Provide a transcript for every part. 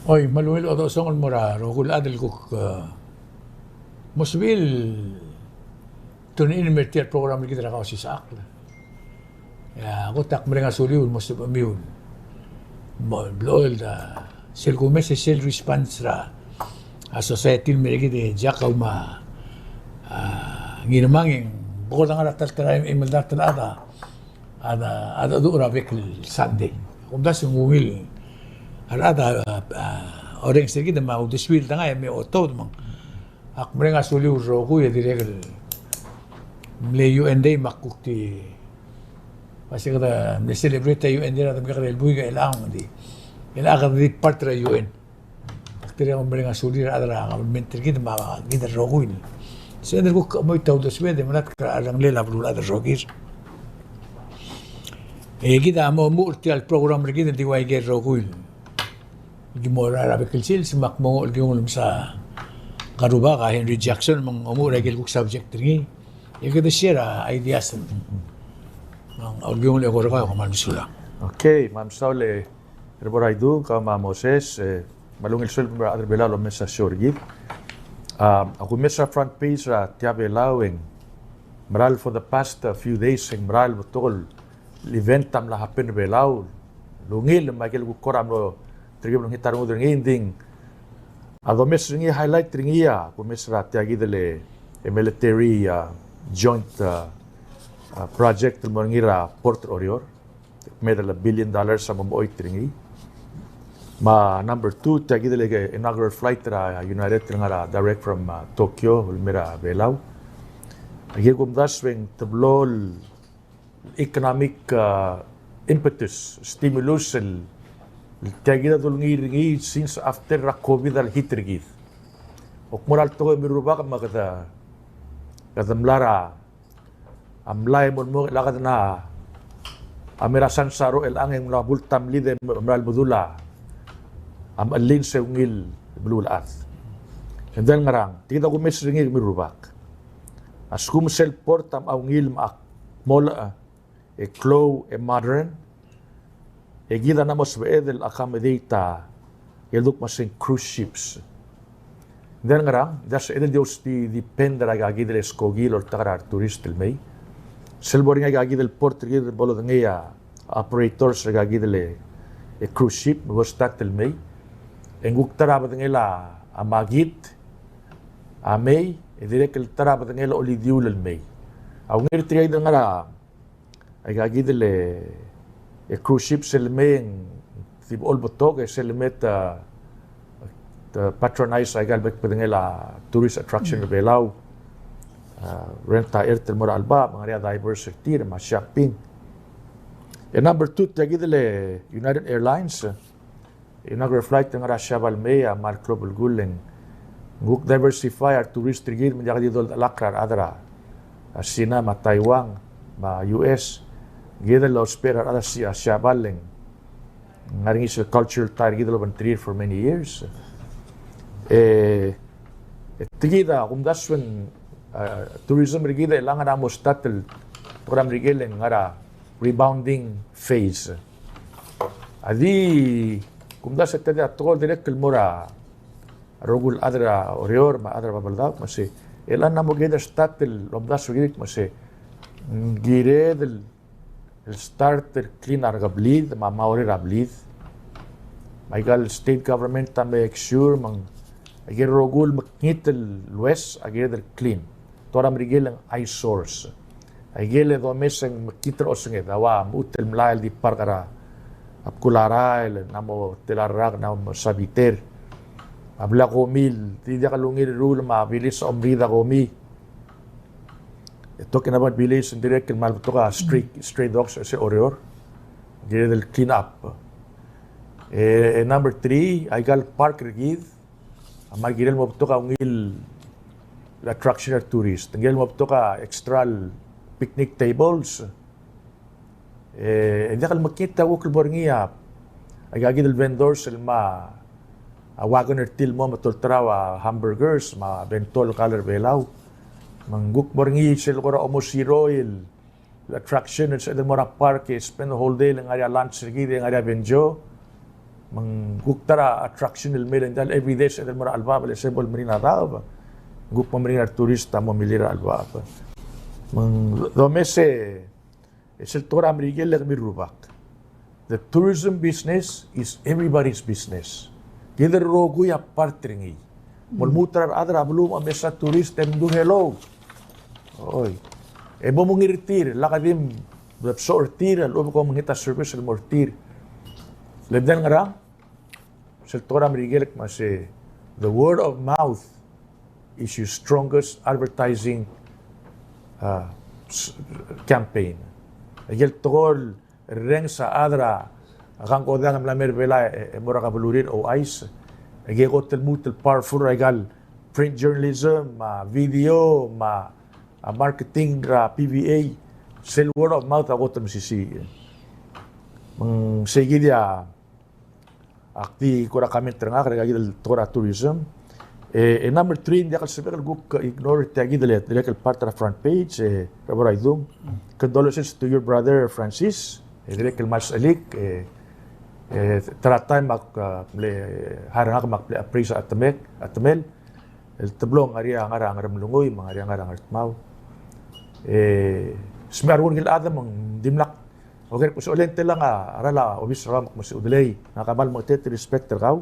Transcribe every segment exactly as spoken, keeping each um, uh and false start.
Oi, me a ungil chodechosong el mo er a rokui el chad el kuk, eh, mo sebechir el tune in el mer tia el program er kid er a Kausisechakl. Ia, a kot, ak mereng a suliu el mo sebechemiu el mo blechoel a sel kumes e sel response er a society el mer kid e Jack a uma, a, Ngirmang e ng bo kora ngar er a ta el terael e mei el dart el chad a, a, a, a, a, a bek el Sunday. Kumdasu e ng ungil a rechad a, a, a orrenges er kid me a uldesuir el dengai e me otoud me ng Ak mereng a suliu el rokui e dirrek el mle U N Day me ak kuk di, ua se kede mle celebrate a U N Day er a demkeked el buik e chelechang di, chelechang kede di part er a U N. Ak dirrek el mereng a sulir a rechad er a government er kid me kid el rokui. Se ng dirk kuk chemoit a uldesued e melatk er a cherrengelel a beluulechad el rokir. E kid a mo omuchel er tia el program er kid el di ua ikel rokui. Di mo er a bek el sils me ak mo nguu el kiungel el mesa ngka el rubak a Henry Jackson me ng omuchel er a ikel kuk subject er ngii. E kede share a ideas me ng okiungel e ko er kau e kmal mesulang. Okay, me a mesaul e Rebo er a Idung, kau me a Moses, e, me a ungil sueleb el mo er a rechad er a Belau el omes a show er kid. A, a kumes er a front page er a Tia Belau e ng meral for the past, uh, few days e ng meral betok el event a mla happen er a Belau el ungil me a ikel kuk kora mlo telkib el mekngit a rengud er ngii, ng di a domes er ngii, highlight er ngii a kumes er a tia kid el military, uh, joint, uh, uh, project el mo er ngii er a port er a Oreor. Kmeed el billion dollars a mo mechoit er ngii. Me a number two, tia kid el inaugural flight er a United el ngar er a direct from, uh, Tokyo el mei er a Belau. Aki kumdasu e ng teblo el economic, uh, impetus, stimulus el, el tia kid a dolengit er ngii since after er a COVID el hit er kid. Ak mo er a tekoi, me a rubak, me kede, kede mla er a, a mlai el mo, el mo, el kede mla mei er a sansaro el chang e ng mla bult a mlid e mla bedul a mechelins e ungil beluulechad. E ng di ngerang, tia kid a kumes er ngii, me a rubak. A lsekum sel port a mla ungil me a kmolech e klou e modern, e kid a mla mo sebeched el accommodate a ikel duk me a sei ng cruise ships. Ng di ngerang, ng di sebeched el di, di depend er aika kid el skoki el oltak er a retourist el mei. Sel bo er ngii aika kid el port er kid el bo lodengei a operators er aika kid el cruise ship me bo start el mei. E ng kuk ta er a bedengel a makit a mei, e dirrek el ta er a bedengel a olidiul el mei. A ungil er tirka kid el ngar er a aika kid el, e, cruise ship sel mei e ng di bo el betok, e sel mei te, te patronize aika el bek el bedengel a tourist attraction er a Belau. A, rent a ert el mo er a chelebacheb, me ng ngar er ngii a divers er tir, me a shopping. E number two, tia kid el United Airlines, e, inaugural flight el ngar er a Siabal el mei a kmal klou a belkul e ng kuk diversify a retourist er kid me ng diak di doldechelakl er a rechad er a China me a Taiwan me a U S. Kid el ousbech er a rechad er a Si-, a Siabal e ng ngar er ngii sel cultural tie er kid el obengterir for many years. E, e tia kid a kumdasu e ng, a, tourism er kid e chelechang a mo start el program er kid e ng ngar er a rebounding phase. A di kumdasu e te di a tekoi el dirrek el mo er a rokui el chad er a Oreor me a chad er a Babeldaob, me sei, e chelechang a mo kired el start el omdasu er kid, me sei, ng kired el, el start el clean a rekeblid me a maurer a blid. Me aika el state government a make sure me ng aike el rokui el mekngit el lues a kired el clean. Te ua Merikel e ng eyesores. Aike el domes e ng mekngit er a osenged, a ua mechut el mlai el di park er a bkul a rael, ng mo tela el rak, ng mo sabiter. A blil a komi el di diak lungil el ruul me a bilis a omriid a komi. E talking about bilis, ng dirrek el kmal betok a stray, stray dogs er se er a Oreor. Kired el clean up. E, e number three, aika el park er kid a kmal kirel mo betok a ungil attraction er a tourist. Ng kirel mo betok a extra el picnic tables. E, e diak el mekngit a kuk el bo er ngii a, aika kid el vendors el mei a wagon er tir el mo me te olterau a hamburgers me a bento el kall er a Belau. Me ng kuk bo er ngii sel kora omosiroi el attraction el sebeched el mo er a park e spend the whole day el ngar er ngii a lunch er kid e ngar er ngii a bento. Me ng kuk ta er a attraction el mei el ng diak el everyday se el mo er a chelebacheb el se bo el meringel a daob. Ng kuk mo meringel a retourist a mo milil er a chelebacheb. Me ng domes e sel tekoi er a Merikel e kemiu el rubak. The tourism business is everybody's business. Kid el rokui a part er ngii. Mo lmuut er a rechad er a beluu me a mesa tourist e mdu hello. Oi. E bo mongil er tir, lak di mebsoch er tir, a lechub e kom mekngit a service el mo er tir. Le diak ngerang, sel tekoi er a Merikel el kmo se, the word of mouth is your strongest advertising, uh, s-, campaign. Aike el tekoi el rrenges a chad er a kangkodang e mla mei er a Belau e, e mo er a kebelurir el ouchais. Aike el kot el lmuut el powerful er aika el print journalism, me a video, me a, a marketing er a P V A, sel word of mouth a kot el mesisiich. Me ng sei kid a Ak di kora comment er ngak er aika kid el tekoi er a tourism. E, e number three, ng diak el sebechek el kuk ignore er tia kid el, dirrek el part er a front page, e, Rebo Raidung. Condolences to your brother Francis. E, dirrek el kmal sechelik, e, e, ta er a taem ak, a, mle, hire er ngak me ak mle appraise a temek, a temel. El teblong, ngar er ngii a ngar er a Ngeremlengui, me ngar er ngii a ngar er a Ngardmau. E, smecher er ngii el chad me ng dimlak Oker, pues, olengit el ngar er a obis er a, me se udelei, ngak a kmal mengetet el respect er kau,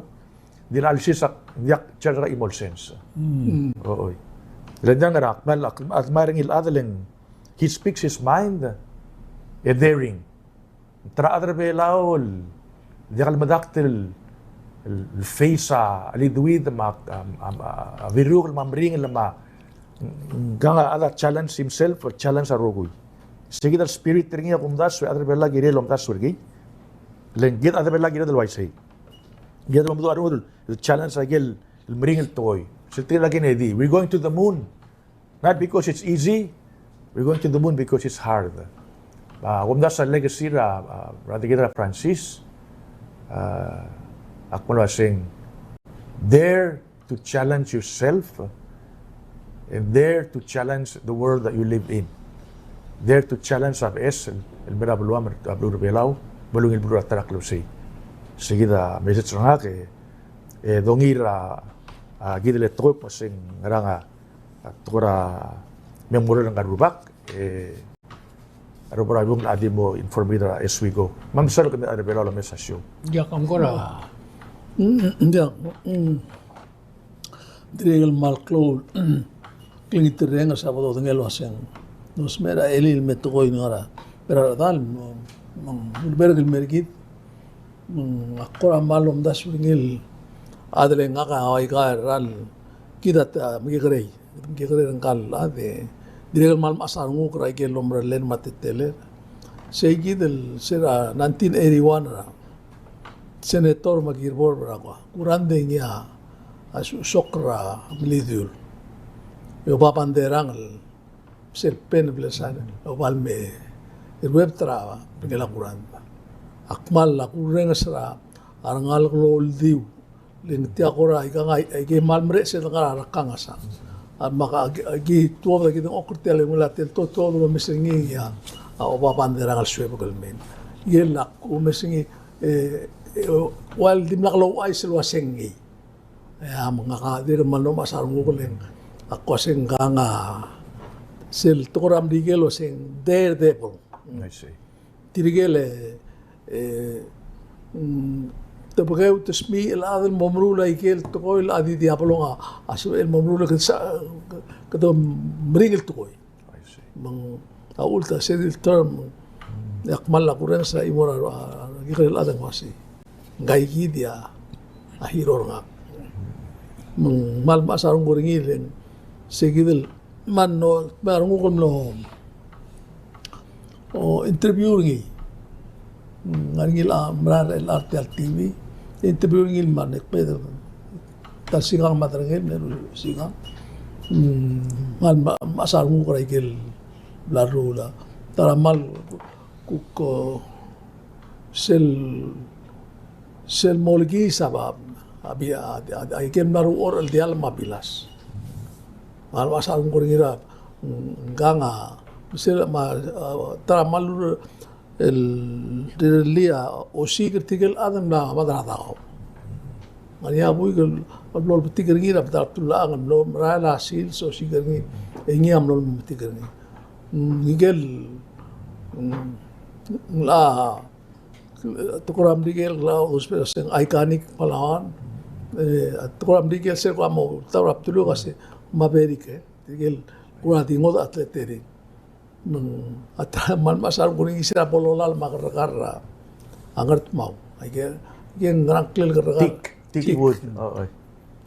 di el alsisek, diak charge er a imo el sens. Mm. Oi. Le ng diak ngerang, kmal, ak, ak admire er ngii el chad el ng, he speaks his mind, e daring. Te er a chad er a Belau el, diak el medakt el, el face a, a liduid me a, a, a, a birukel me a meringel me a, ngkang a chad a challenge himself, challenge a rokui. Sei kid el spirit er ngii a kumdasu e a chad er a Belau a kirel el omdasu er ngii. Le ng kid a chad er a Belau a kired el uaisei. Kid a mdu a rengul el challenge a ikel meringel tekoi. Sel tirke el Kennedy, we're going to the moon. Not because it's easy, we're going to the moon because it's hard. A kumdasu a legacy er a, a, brother kid er a Francis, a, ak kmal uaseng, dare to challenge yourself and dare to challenge the world that you live in. Dare to challenge a beches el, el mei er a beluam, a beluu er a Belau, me a ungil beluu er a ta er a klebesei. Sei kid a message er ngak e, e dongiil er a, a, kid el tekoi me se ng ngerang a, a tekoi er a memorial er ngka el rubak, e, a rubak er a bung a di mo inform er kid er a as we go. Me a mesa el kemiu a rechad er a Belau el mesa show. Diak, ng kora. Mm, mm, diak, mm. Dirrek el kmal klou el klengiterreng er a bo dodengei el uaseng, ng smecher a elii el me tekoi el ngar er a, er a rechedal, me ng, me ng uleberk el mer kid, me ng ak kora kmal omdasu er ngii el chad el ngak a ua ika el rak el kid a, a, mekekerei, mekekerei er ngka el chad e dirrek el kmal mechas a renguk er a ikel omerellel me a teleteler. Sei kid el se er a nineteen eighty-one er a Senator me a Gilbert er a kua, Kurand e ngii a, a su-, sok er a Melidiul. E oba a banderang el sel pen el blesan, e oba el me, e ruebet er a, bengkel a Kurand. Ak kmal a kurrenges er a, a rengalek el oldiu, le ng tia kora ikang a, ike kmal mereched el ngar er a rekang a sang. A me ak, aki tuobed e aki dengchokl er tia el ungil a teltotob el omes er ngii a, a oba a banderang el suebek el mei. Ikel ak omes er ngii, e, e, ua el dimlak louchais el uaseng ngii. E a me ngak a dirk kmal mechas a renguk el ng, ak uaseng ngkang a sel tekoi er a Merikel el uaseng daredevil. I see. Tirke el, e, mm, te bekeu, te smiich el chad el mo meruul a ikel tekoi el a di diabelong a, a sebechel el mo meruul e kede sa-, kede meringel tekoi. I see. Me ng a ulta sel term, e ak kmal a kurrenges er a chimo er a, a, a kekerei el chad el uasei, ngka kid a, a hero er ngak. Me ng kmal mechas a renguk er ngii le ng, sei kid el, me ng, me a renguk el mlo, o, interview er ngii. Ng ngar er ngii el, a, mera el R T L T V, interview er ngii el mle kbedel ta el singang me a derengel, me a singang. Mm, me ng kmal mechas a renguk er a ikel bla leruul a. Ta er a kmal kuk, o, sel, sel mo olekiis a, a, a, a, a ikel mla er a uchei er a diall me a bilas. Me ng kmal mechas a renguk er ngii er a, mm, ngkang a, sel me a, a, ta er a kmal el rirellii a osiik er tirke el chad el mla mad er a daob. Ng ngar er ngii a buik el blo lebetik er ngii er a bedul a bdelul a chang el mlo merael a sils, osiik er ngii, e ngii a mlo lebetik er ngii. Mm, ngike el, mm, ng locha tekoi er a Merikel el locha ousbech el uaseng iconic Palauan. E, a tekoi er a Merikel se ko mo ta er a bdeluk a se Maverick, e. Tirke el kora di ngodech a athletic. Me ng a ta er a mal mechas a renguk er ngii se er a bo lolalem a kerrekar er a Ngardmau. Aike, aike ngerang klel kerrekar. Thick, thick wood. Thick. Oh, oi.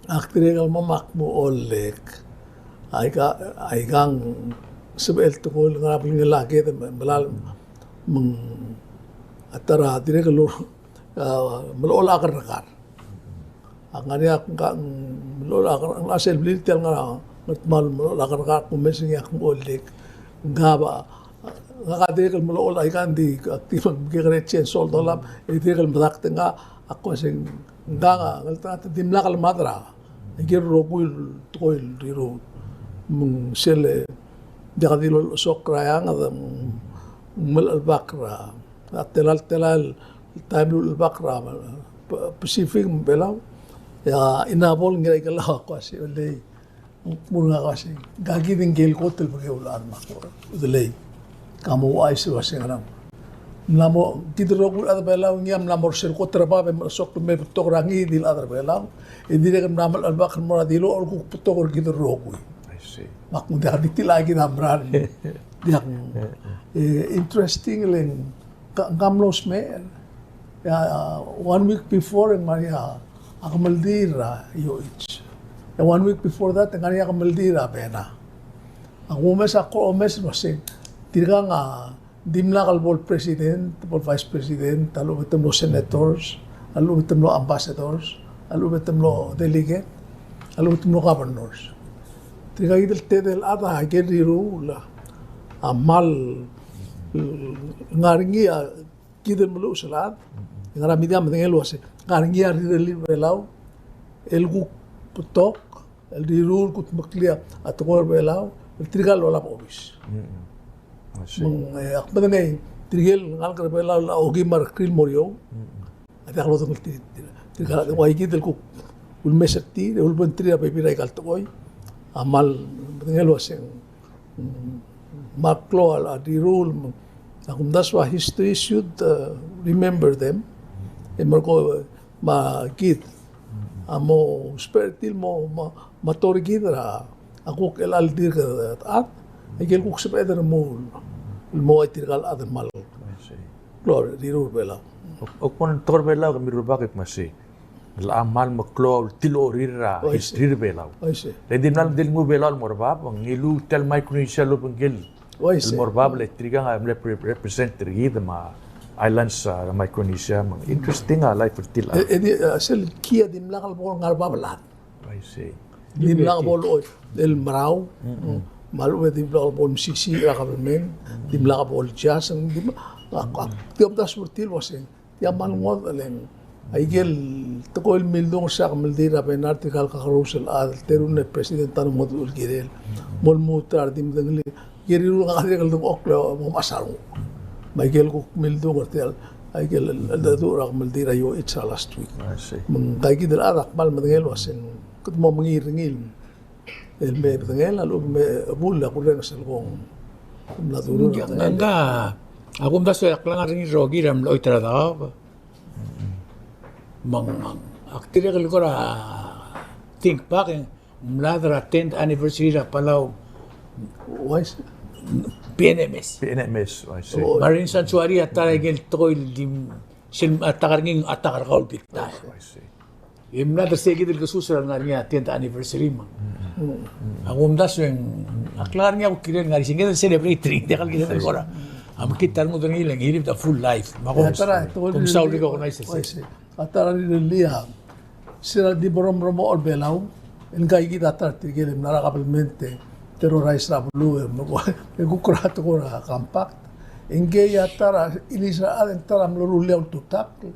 Ak dirrek el mo mak mo ollek. Aika, aika ng sebechel tekoi el ngar er a belngel a ked me, melalem, me ng a ta er a dirrek el, a, melechol a kerrekar. Ak ngar er ngii a, ng melechol a kerrekar, ng sel blil tia el ngar er a Ngardmau el melechol a kerrekar, ak kumes er ngii ak mo ollek. Ngak a, ngak a dirrek el melechol aika ng di, ak di mekekerei chainsaw el dolab, e dirrek el medakt ngak, ak kmo se ng ngak a, ngeltengat e dimlak lemad er a, aike el rokui el tekoi el riruul. Me ng sel, e, diak di lolsok er a eanged, me ng, me ng melechelbak er a, a telal, telal taem el ulechelbak er a, P-, Pacific me a Belau. E a Inabol Ngiraikelau a kmo se, olei. Ng kmo er ngak a kmo se, ngka kid ngike el kot el bekeu el chad me ak udelei. Ka mo ouchais el uaseng ngerang. Mla mo, kid el rokui el chad er a Belau, ngii a mla mo er sel kot er a bab e mla sok el me betok er a ngii di el chad er a Belau. E dirrek el mla melechelbak el mo er a dilu el kuk betok er kid el rokui. I see. Me ak kmo diak di tilecha kid a mera el. Diak. E, interesting le ng Ka, ka mlo smecher. E a, one week before e ng ngar er ngii a kemeldiil er a U H. E one week before that e ng ngar er ngii a kemeldiil er a Bena. Ak omes, ak omes el uaseng, tirkang a dimlak el bo el president, bo el vice president, a lechub e te mlo senators, a lechub e te mlo ambassadors, a lechub e te mlo delegate, a lechub e te mlo governors. Tirka kid el tedei el chad a ikel riruul a kmal ngar er ngii a kid el meluches el chad, e ngar er a media a medengei el uase ng ngar er ngii a rirellii er a Belau el kuk betok el riruul el kudmeklii a tekoi er a Belau el tirka el olab a obis. Mm. I see. Me ng, e, ak medengei tirke el ngalek er a Belau el okeim a rekrir el mo er eou. Mm. A diak lodengei tir, tir, tirka el, ua ikid el kuk ulemes er tir, e ulebengterir a bebil er aika el tekoi. A kmal medengei el uaseng, mm, kmal klou a riruul, me a kumdasu a history should, uh, remember them. E merekong, me kid a mo ousbech er tir el mo, mo, mo tor kid er a, a kuk el chelecha el dirk el chad, a ikel kuk sebeched el mo, mo ua tirka el chad el kmal klou a riruul er a Belau. Ak, ak kmo ng tekoi er a Belau, kemiu el rubak e kmo sei. Ng locha kmal meklou a ultilorir er a history er a Belau. Oi, sei. Le di mla, di le nguu a Belau el mo er bab, ng ngiluu tia el Micronesia el obengkel el mo er bab, le tirkang a mle re-, represent er kid me a islands er a Micronesia, me ng interesting a life er tir. E, e di, a, sel key a dimlak el bo el ngar er bab el chad. I see. Dimlak bo el, el merau, me a lechub e dimlak bo el mesisiich er a government, dimlak bo el judge, dimlak, ak, ak, di omdasu er tir el uaseng, tia kmal ngodech el, aike el tekoi el mildung er se el kemeldiil er a Bena er tirka el kakerous el chad, el teru el president a mo dmu el kirel, mo lmuut er a redimedengelii, Kiriul ngak a dirrek el dengchokl el mo mechas a renguk. Me aike el kuk mildung er tia el, aike el, el, el cheldecheduch er a kemeldiil er a U H er a last week. I see. Me ngka kid el chad a kmal medengei el uaseng, kede mo mengiil er ngii el me bedengel, a lechub me chebuul a kurrenges el kmo ng mla durur. Ngka, a kumdasu e a klengar er ngii el rokir a mlo choit er a daob. Me ng, ak dirrek el kora think back, e ng mlad er a tenth anniversary er a Palau P N M S. P N M S, I see. Marine Sanctuary a ta er a ikel tekoi el di, sel attack er ngii, attack er kau el big time. I see. E mlad er se kid el kesus er a lengar er ngii a tenth anniversary me ng. A kumdasu e ng, a klengar er ngii a kuk kirel ngar er ngii, se ng kid el celebrate er ngii, diak el kirel el kora. A mekngit a rengud er ngii le ng he lived a full life. Me a kom, kom soal recognize er se. A ta er a rirellii a, se er a di bo el mo er a Belau, e ngka kid a ta er tirke el mla er a kabelment e terrorize er a beluu, e me ko, e kuk er a tekoi er a compact. E ngkei a ta er a, ilis er a chad e ng ta er a mlo rullii a ultutakl,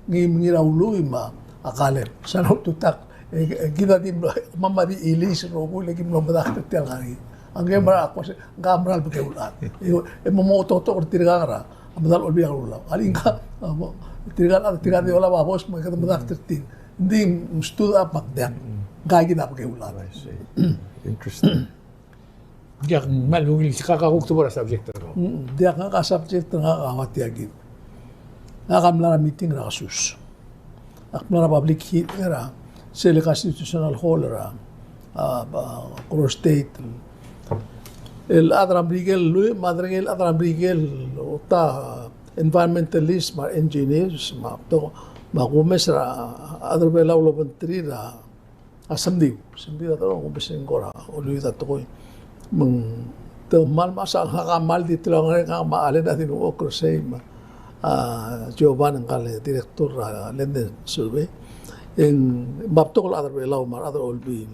ngii me ngii er a Ului me a Kaleb. Sel ultutakl, e, e kid a di mlo, me a di ilis el rokui, le ki mlo medakt er tia el ngar er ngii. A ngkei a mera el kmo se, ngka a mera el bekeu el chad. E, e mo mo ototok er tirkang er a Medal Olbiil er a Kelulau. Alii ngka, a, mo, tirka el, tirka el di olab a bos, me kede medakt er tir. Ng di mstud a mak diak. Ngka kid a bekeulang. I see. Interesting. Diak, mal ungil, kaka kuk tubo er a subject er kau. Mm, diak, ngak a subject er ngak a ua tia kid. Ngak a mla er a meeting er a kesus. Ak mla er a public hearing er a sel constitutional hall er a, a, a, Koror State. El chad er a Merikel, lluich me a tang el chad er a Merikel, ota environmentalist me a engineers, me a to, me a kumes er a chad er a Belau el obengterir a, a semdiu, semdiu a tekoi, kumes er ngii el kora oleuid a tekoi. Me ng te kmal mesa ngak a kmal di telungalek, ngak me a Allen a di nguu a oker sei me a, a, Jovan ngka el director er a Land and Survey. E ng, me a betok el chad er a Belau me a rechad er a Olbiil.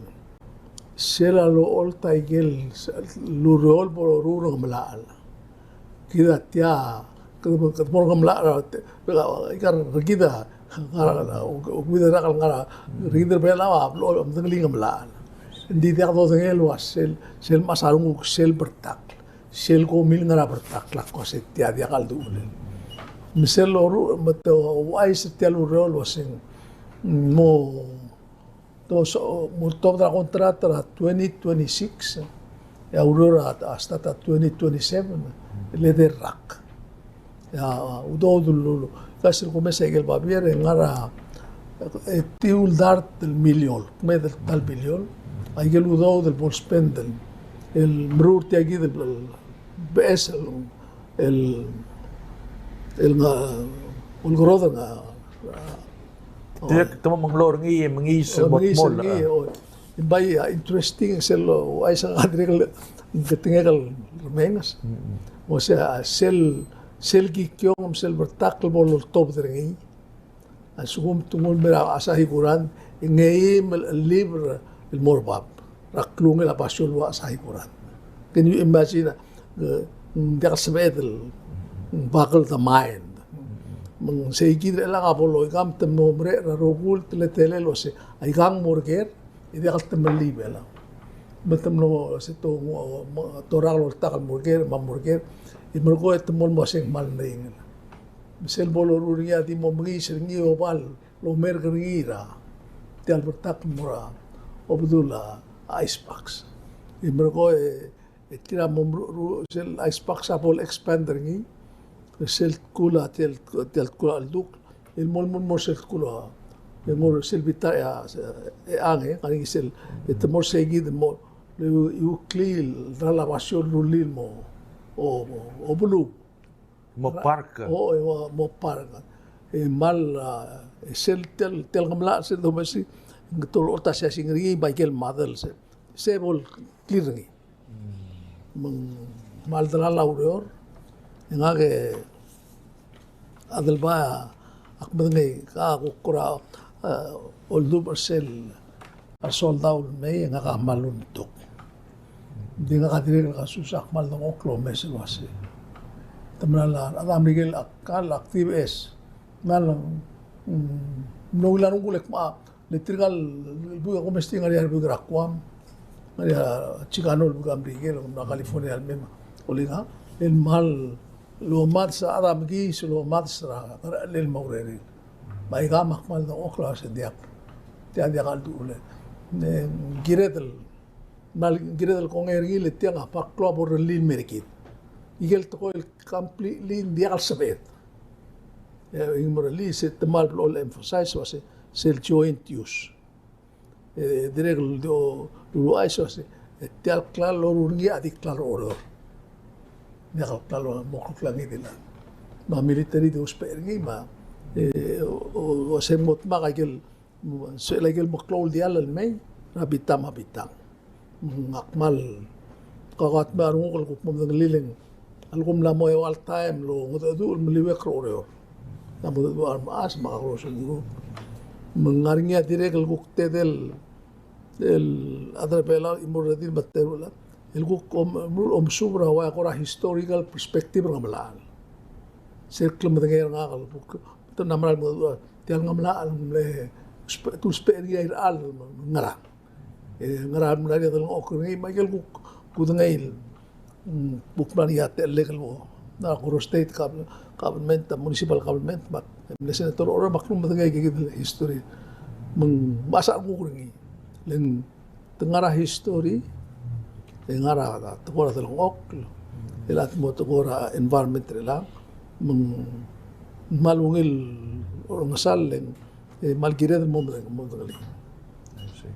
Sel a locholt a ikel, sel ureor el bo loruul er a Ngemelachel. Kid a tia, kede mo, kede mo er a Ngemelachel, te, ika, ika er kid a, ngar er a, o, o, kid a rak el ngar er a, er kid er a Belau a, blo, medengelii Ngemelachel. Ng di diak dodengei el ua sel, sel mesa renguk sel bertakl. Sel komi el ngar er a bertakl a kmo se tia diak a leduchel. Me sel loruul, me te ouchais er tia el ureor el ua se ng, mo, te so, mo tobed er a contract er a twenty twenty-six, e a ureor a, a start er a twenty twenty-seven, le di rak. E a, a, udoud el, el, el, ka sel kumes a ikel babier, e ngar er a, e, tiu el dart el miliol, kmeed el ta el miliol, a ikel udoud el bo lspend el, el meruul er tia kid el, el, beches el, el, el nga, olkerodel nga, a, Dirrek te mo menglou er ngii, mengiis el mo, mengiis el mo, ngii, a. O, e bai, a, interesting sel, o, ouchais a dirrek el, ng ketengek el remenges. Mm. O sea, sel, sel kikiong me sel bertakl el bo loltobed er ngii. A lsekum te nguu el mei er a Asahi Kurand, e ng eim el, el libel el mo er bab er a klungel a basio el ua Asahi Kurand. Can you imagine, e, ng diak el sebeched el, mm, boggle the mind. Me ng seikid er chelechang a bo loika me te mo merek er a rokui el teletelel el ua se, aikang mo er ker, e diak el temellii Belau. Me te mlo se to, mo, to rak el oltak el mo er ker, me a mo er ker, e merekong e te mo el mo se ng kmal meringel. Me sel bo loruul er ngii a di mo mengiis er ngii e oba el omerk er ngii er a tia el bertakl el mo er a Obedul a ice box. E merekong e, e tir a mo meruul, sel ice box a bo le expand er ngii, e sel tkul a, tia el, tia el tkul a cheldukl, el mo, mo, mo sel tkul a, e mo sel bita e a, e ang, e, ngar er ngii sel, e te mo seikid el mo, le, iuklii el, er a basio el rullii el mo, o, o, obeluu. Mo park. O, e, mo, mo park. E kmal, a, e sel tia el, tia el ngemelachel sel domestic, ng tolechokl a siasing er ngii, me a ikel model se, se bo leclear er ngii. Me ng kmal delal a ureor, e ngak e, a delbai, ak medengei, ka kuk kora, a, oldubech er sel, a soldau el mei, e ngak a kmal ulemtok. Ng di ngak a dirrek el kasus a kmal dengchokl el omes el ua se, te mla er a rechad er a Merikel a kmal active es. Kmal, mm, mlo ungil a renguk el kmo a, le tirka el buik a kumes er tir, ngar er ngii a rebuik er a Guam, ngar er ngii a Chicano el buik a Merikel, el mla er a California el mei me a, olengit, el kmal, lomades a chad a mekiis, lomades er a, er a kerachel me a urerir. Me aika a kmal dengchokl el ua se diak. Tia diak a leduchel. E ng kired el, kmal kired el kongei er ngii le tiang a bek el klou a bo lerellii el mei er kid. Ikel tekoi el completely ng diak el sebeched. E ng mo er ngii se te kmal blechoel el emphasize el ua se, sel joint use. E dirrek el di, o, luluuchais el ua se, e tia el klalo el loruul er ngii a di klalo er a Oreor. Ng diak el klalo el mo klukl a ngii di el, me a military di ousbech er ngii me a, e, o, o, ua se ng mo dmak a ikel, suchel a ikel meklou el diall el mei, er a bitang me a bitang. Ng kmal, ka kuk dmeu a renguk el kuk mo medengelii el ng, a lsekum ng mla mo eua el taem el ongedecheduch el meliuekl er a Oreor. Ng mla mo decheduch a remechas me a kakerous el ngerung. Me ng ngar er ngii a dirrek el kuk tedei el, el chad er a Belau el chimo el redil me a teru el, el kuk om, omesuub er a ua kora historical perspective er a Ngemelachel. Sel klemedengei er ngak el kuk, te mla mera el mengedecheduch, tia el Ngemelachel el mle, te ousbech er ngii a irechar el ngerang. E, ngera el mla er ngii a delengchokl er ngii, me a ikel kuk kudengei el, mm, kuk mla er ngii a techellek el bo, a Koror State gov-, government, a municipal government, me a mle senator er a Oreor, me ak lmedengei aike kid el history. Me ng mechas a kuk er ngii. Le ng te ngar er a history, e ngar er a tekoi er a delengchokl, e le a mo tekoi er a environment er chelechang, me ng kmal ungil olengeseu le ng, e, kmal kired el mo medeng-, mo medengelii. I see.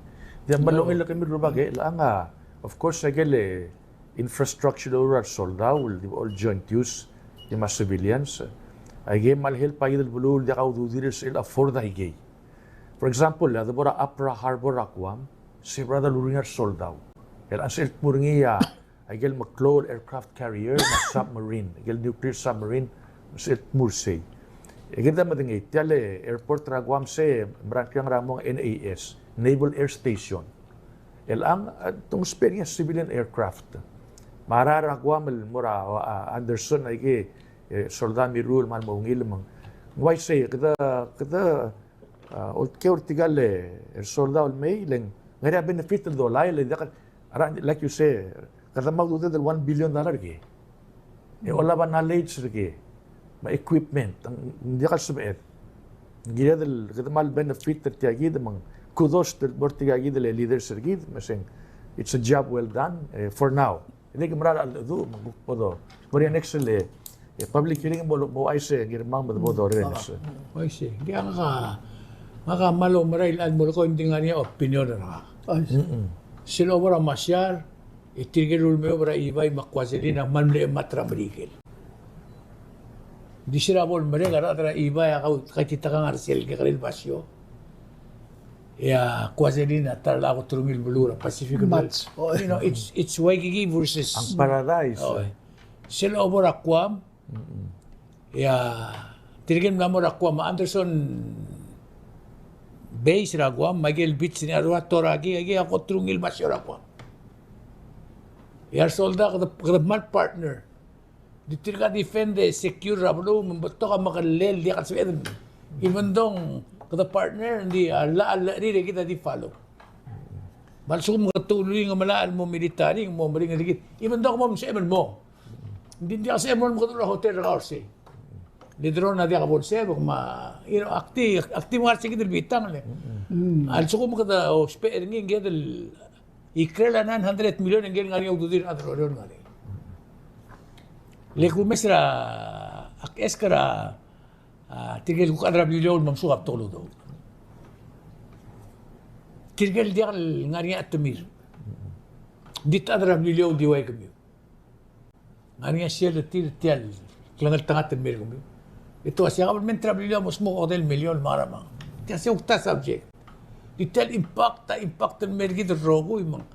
Diak, kmal ungil el kemiu el rubak, e, chelechang a, of course, aike el, e, infrastructure el oureor er a resoldau, el di bo el joint use, di me a civilians, aike el kmal help a kid el beluu el diak a ududir el sebechel el afford aikei. For example, a debo er a Apra Harbor er a Guam, se er a debo el ureor er a resoldau. E le ng sebechel el tmuu er ngii a, aike el meklou el aircraft carrier, me a submarine, aike el nuclear submarine, me ng sebechel el tmuu er sei. E kid a medengei, tia el airport er a Guam se, mera el kirel ngar er a mong, N A S, Naval Air Station. E chelechang, a, te ousbech er ngii a civilian aircraft. Me a rael er a Guam el mo er a, a, Anderson, aike, e, soldau mirruul el kmal mo ungil me ng uaisei, kede, kede, a, oltkeu er tirka el, e, soldau el mei, le ng ngar er ngii a benefit el dolai, le diak, a, like you say, kede mo ududed el one billion dollar er kid. E olab a knowledge er kid, me a equipment, ng diak el sebeched. Ng kired el, kede kmal benefit er tia kid, me ng kudos el bo er tia kid el leaders er kid, me se ng, it's a job well done, e, for now. E le ke mera el cheldecheduch, me ng kuk bo do. Mo er a next el, e, public hearing bo, bo uaisei, e, ngii er kemam me de bo do er a next. Uaisei. Ng diak, ngak a, ngak a kmal oumera el mo lekoi, ng di ngar er ngii a opinion er ngak. Uaisei. Sel obo er a Marshall, e tirke el ulemeob er a Ebeye me a Kwajalein a kmal mle chemat er a Merikel. Di se er a bo lemerek a rechad er a Ebeye a kau, kaititekangel er sel kekerei el basio. E a Kwajalein a ta er a kot el ungil beluu er a Pacific. Much. You know, it's, it's Waikiki versus. Ang paradise. Oh, e. Sel obo er a Guam, e a tirke el mla mo er a Guam, Anderson Base er a Guam, me aike el beach er a Toraki, aike a kot el ungil basio er a Guam. E a resoldau kede, kede kmal partner. Di tirka defend e secure er a beluu, me ng betok a mekellel, diak el sebeched. Even though kede partner, ng di a llach el llechir e kid a di follow. Me a lsekum ke te uluuchii ng melai el mo military, ng mo meringel er kid. Even though ke mo mesebechem el mo. Ng di ng diak sebechem el mo mekedechor a hotel er kau er sei. Le drone a diak bo lsebek me a, you know, ak di, ak di ngar er se kid el bitang le. A lsekum kede ousbech er ngii, ng kid el ikrel a nine hundred million e ng kid el ngar er ngii a ududir a rechad er a Oreor el ngar er ngii. Le kumes er a, ak ask er a, a, tirke el kuk chad er a Beliliou el mo mesuk a betok el udoud. Tirke el diak el ngar er ngii a chetemir. Ng di chad er a Beliliou el di ua kemiu. Ngar er ngii a sel er tir tia el klengeltengat el mei er kemiu. E te ua se a kabelment er a Beliliou a mo smuk a odei el million me a ngerang. Tia se kuk ta subject. Di tia el impact, ta impact el mei er kid el rokui me ng.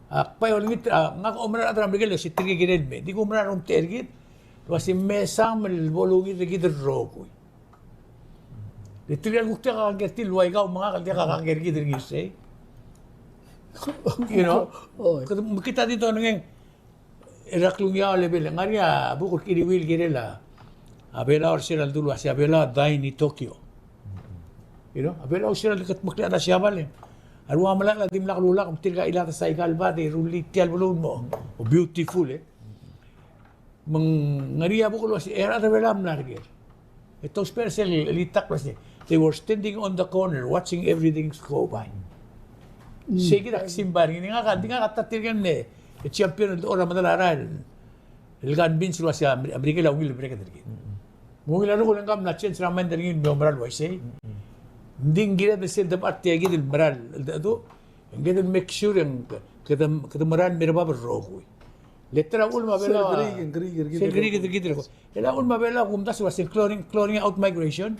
Ak bai olengit, a, ngak a oumera er a rechad er a Merikel el ua se tirke el kirel el mei. Di kuumera er a omtechei er kid el ua se mesang me bo lungil er kid el rokui. Le tirke el kuk diak a kangkei er tir el ua ikau me ngak el diak a kangkei er kid er ngii sei. You know? Kede, me kid a di donengeng er a klungiaol e bele, ngar er ngii a buk el kiriuil el kirel a, a Belau er se er a ledu el ua se a Belau a dying in Tokyo. You know, a Belau er se er a lekedmeklii a chad er a Siabal e a rua melai a dimlak lulak me tirka a chilad a saikal bad e rullii tia el beluu el mo beautiful, e. Me ng ngar er ngii a buk el ua se, e a rechad er a Belau a mla er ker. E te ousbech er sel chelitakl el ua se, they were standing on the corner watching everything go by. Sei kid a ksimbai er ngii, ngak a, ngak a ta tirke el mle champion el dechor er a medal a rael el convince el ua se a Mer-, a Merikel a ungil el merek er kid. Me ng ungil a rokui el ngka a mla change er a mind er ngii el mei oumera el uaisei. Ng di ng kired el sel debechar tia kid el mera el cheldecheduch, e ng kired el make sure e ng kede, kede mera el mei er bab el rokui. Le ta er a uchul me a Belau a, sel keriik, keriik er kid el rokui. E a uchul me a Belau a kumdasu el ua se el clearing, clearing out migration,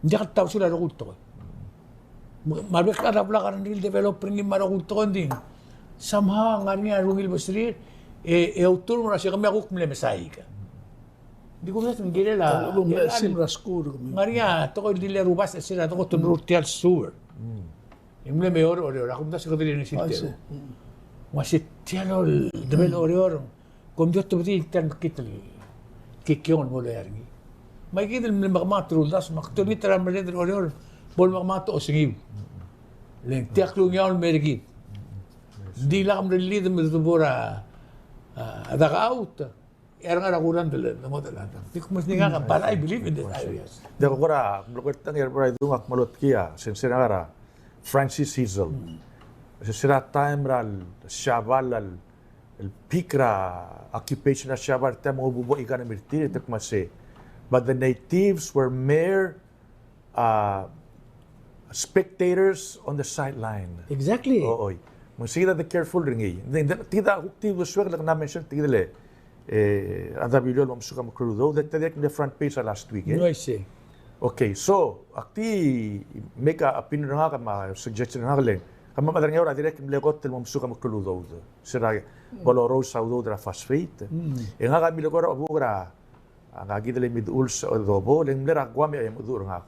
ng diak el ta usul a rokui el tekoi. Me a rebek el chad a blak a rengrir el develop er ngii me a rokui el tekoi, ng di somehow a ngar er ngii a rungil beserir, e, e outerm er a se kemiu a kuk mle mesaik. Di kumdasu ng kirel a, ngar er ngii a tekoi el di le rubasech er se er a tekoi el teru er tia el sewer. E mle mayor er Oreor, a kumdasu e kede di ngesilteru. Ng ua se tia el develop er Oreor, kom di otebedii tia el mekngit el kikiong el mo loia er ngii. Me aike kid el mle mekemanget er a uldasu, me ak di olengit er a remerreder er Oreor, bo lemekemanget a osengiu. Le ng tia klungiaol el mei er kid. Ng di lak mrellid me de bo er a, a, dak out. E a rengar er a kurang el, el ngodech el chad. Di kmo se ngak, but I believe in these ideas. Di ko kora, mlo kora tang er a bai dung ak mlo tkii a, se, se er a Francis Hizel. Se, se er a taem er a Siabal, el, el peak er a occupation er a Siabal, taem ng obubo economy er tir, e te kmo se. But the natives were mere uh, spectators on the sideline. Exactly. O, oi. Me ng sei kid a de careful er ngii. Ng di, ng di, tia kuk di uldesuek el kmo ng mention, tia kid el, e, a Davilu el mo mesuk a meklou el udoud, e te dirrek el mle front page er a last week, e? No, I see. Okay, so, ak di make a opinion er ngak me a suggestion er ngak el, kemam a chad er a Ngeaur a dirrek el mle kot el mo mesuk a meklou el udoud. Se er a bo loruul a udoud er a phosphate. Mm. E ngak a milekoi er a obuk er a A ngak kid el mei el uls e dobo, le ng mle er a Guam e a meduch er ngak.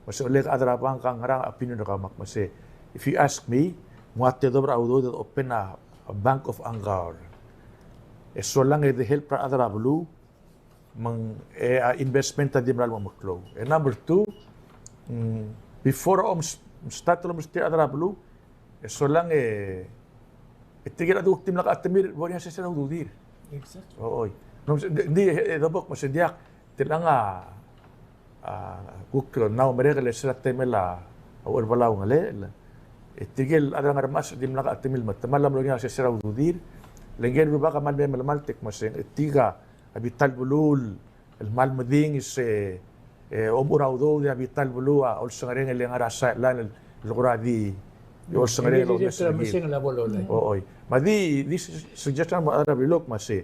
Me se, olek a chad er a bank, a ngerang a opinion er kau? Me ak kmo se, if you ask me, ng ua tedobech er a udoud e open a, a Bank of Angaur. E solang e de help er a chad er a beluu, me ng, e, a investment a di mera el mo meklou. E number two, mm, before a om s-, start el omesterir a chad er a beluu, e solang e, e tirke el chad el kuk di mla kachetemir, bo er ngii a sesei er a ududir. Exactly. O, oi. No, di, di, e, e, dobo el kmo se ng diak, tiang a, a, kuk mla merek el se er a temel a, a Ucherbelau a ngelel. E tirke el chad er a Ngermasch a di mla kachetemir me te mla mo er ngii a sesei er a ududir. Le ngike el rubak a kmal mei el melemalt e kmo se, e tirka a bita el beluu el kmal medinges, e, e, omechur a udoud e a bita el beluu a olsengereng el ngar er a sideline el, el kora di, e, olsengereng el omesengei. O, oi. Me a di, di suggestion er a Davilu el kmo se,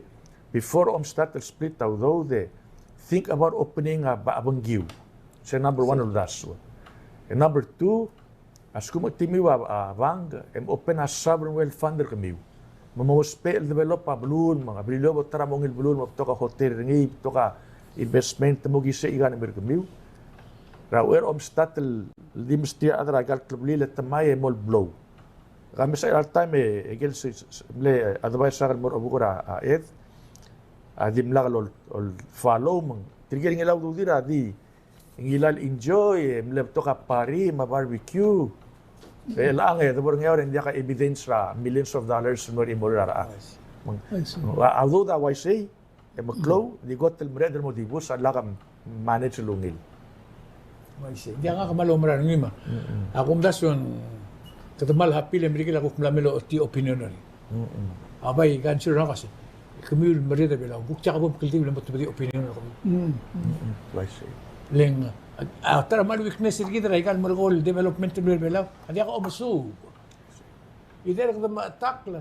before om start el split a udoud e, think about opening a, a Bengkiu. Se number one el uldasu. E number two, a lsekum e te miu a, a bank, e mo open a sovereign wealth fund er kemiu. Me mo ousbech el develop a beluu, me a Beliliou a bo ta er a mo ungil beluu, me betok a hotel er ngii, betok a investment, te mo okiis a economy er kemiu. Er a uchei er a om start el di mesterir a chad er aika el kleblil e te mai e mo el blou. Ka mesa er a taem e, e ikel se, se, se, mle advice er ngak el mo er a obuk er a, a Ed, a dimlak el ol, ol follow me ng tirke el ngilai a ududir a di ngilai el enjoy, e mle betok a party me a barbecue. E chelechang e de bo er a Ngeaur e ng diak a evidence er a millions of dollars el mo er a chimo er a rechad. I see. Me ng, I see. A, a udoud a uaisei, e meklou, di kot el mereched el mo dibus a lak a manage el ungil. Uaisei. Ng diak, ngak a kmal oumera er ngii me. Mm-mm. A kumdasu e ng kede kmal happy le Merikel a kuk mla mei el ochotii a opinion er ngii. Mm-mm. A bai, ke answer er ngak a se, kemiu el meriid er a Belau, kuk diak bo mkldibel el mo tebedii a opinion er kemiu. Mm. Mm-mm. Uaisei. Le ng, a, a ta er a kmal weakness er kid er aika el merekong el development er a Belau, a diak a omesuub. Either kede mechetakl,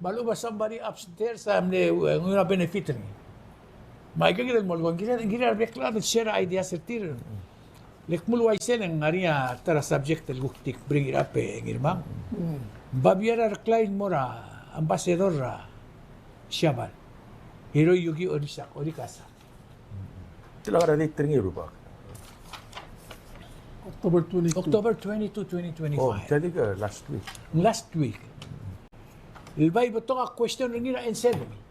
me a lechub a somebody upstairs a mle, e, nguu a benefit er ngii. Me aika kid el mo lekong, ng kired, ng kired a rebek el chad el share a ideas er tir. Le kmo uaisei e ng ngar er ngii a ta er a subject el kuk di bring it up e Ngirmang. Mm. Babier a reklai el mo er a ambassador er a Siabal, Hiroyuki Orisa-, Orikasa. Te ngar er a date er ngii, rubak? October twenty-two. October twenty-two, twenty twenty-five. Oh, tia di ke last week. Last week. El bai betok a question er ngii er a answer er ngii.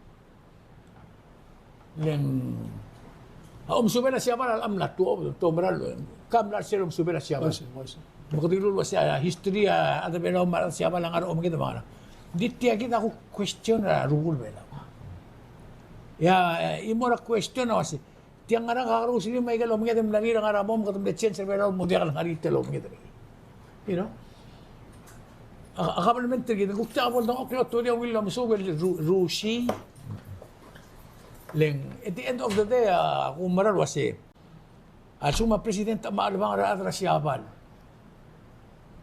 Le ng, a omesubel a Siabal a mla tuobed, te oumera el, ka mla er sel omesubel a Siabal. Uaisei, uaisei. Me kede dilu el uase a history a, a rechad er a Belau me a rechad er a Siabal a ngar er a omenged me a ngerang. Ng di tia kid a kuk question er a rubekul Belau. E a, e, chimo er a question a uase, tia ngerang a kakerous er ngii me aike el omenged el mla er ngii er a ngar er a mong, kede mle change er a Belau el mo diak el ngar er ngii tia el omenged er ngii. You know? A, a government er kid, kuk diak bo el dengchokl el otobedii a ungil el omesuub el ru-, ruusii. Le ng, at the end of the day, a, kumerang el uase, a lsekum a president a mechelebangel er a rechad er a Siabal,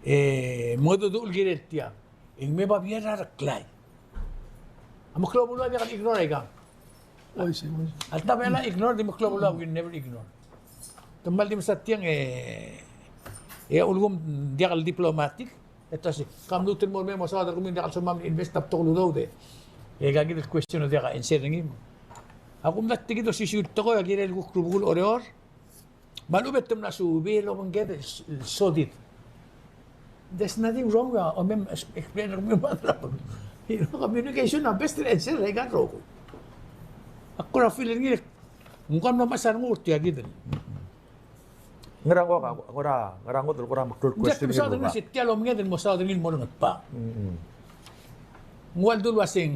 e mengedecheduch el kirel tia, e ng me babier a reklai. A meklou a beluu a diak el ignore aikang. Uaisei, uaisei. A lta Belau a ignore, di meklou a beluu a will never ignore. Te kmal di mesa tiang e, e a ulekum ng diak el diplomatic, e te uase, ke mluut el mo er mei e mo saod er kemiu, ng diak el somam el invest a betok el udoud e, e aika kid el question a diak a answer er ngii. A kumdasu e tia kid a osisiu el tekoi a kirel kuk rubekul Oreor. Me a lechub e te mla suub el obengked el s-, el sodid. There's nothing wrong with, o, mem, es-, explain er kemiu me a, you know, communication a best el answer er aika el rokui. Ak kora feel er ngii, ng kora mla mechas a renguk er tia kid. Ngerang ko, ngerang, ngerang ko, kora meklou el question er ngii. Ng diak, te msaod er ngii, se tia el omenged el mo saod er ngii el mo er a Ngatpang. Mm-mm. Ng ua ldu el uaseng,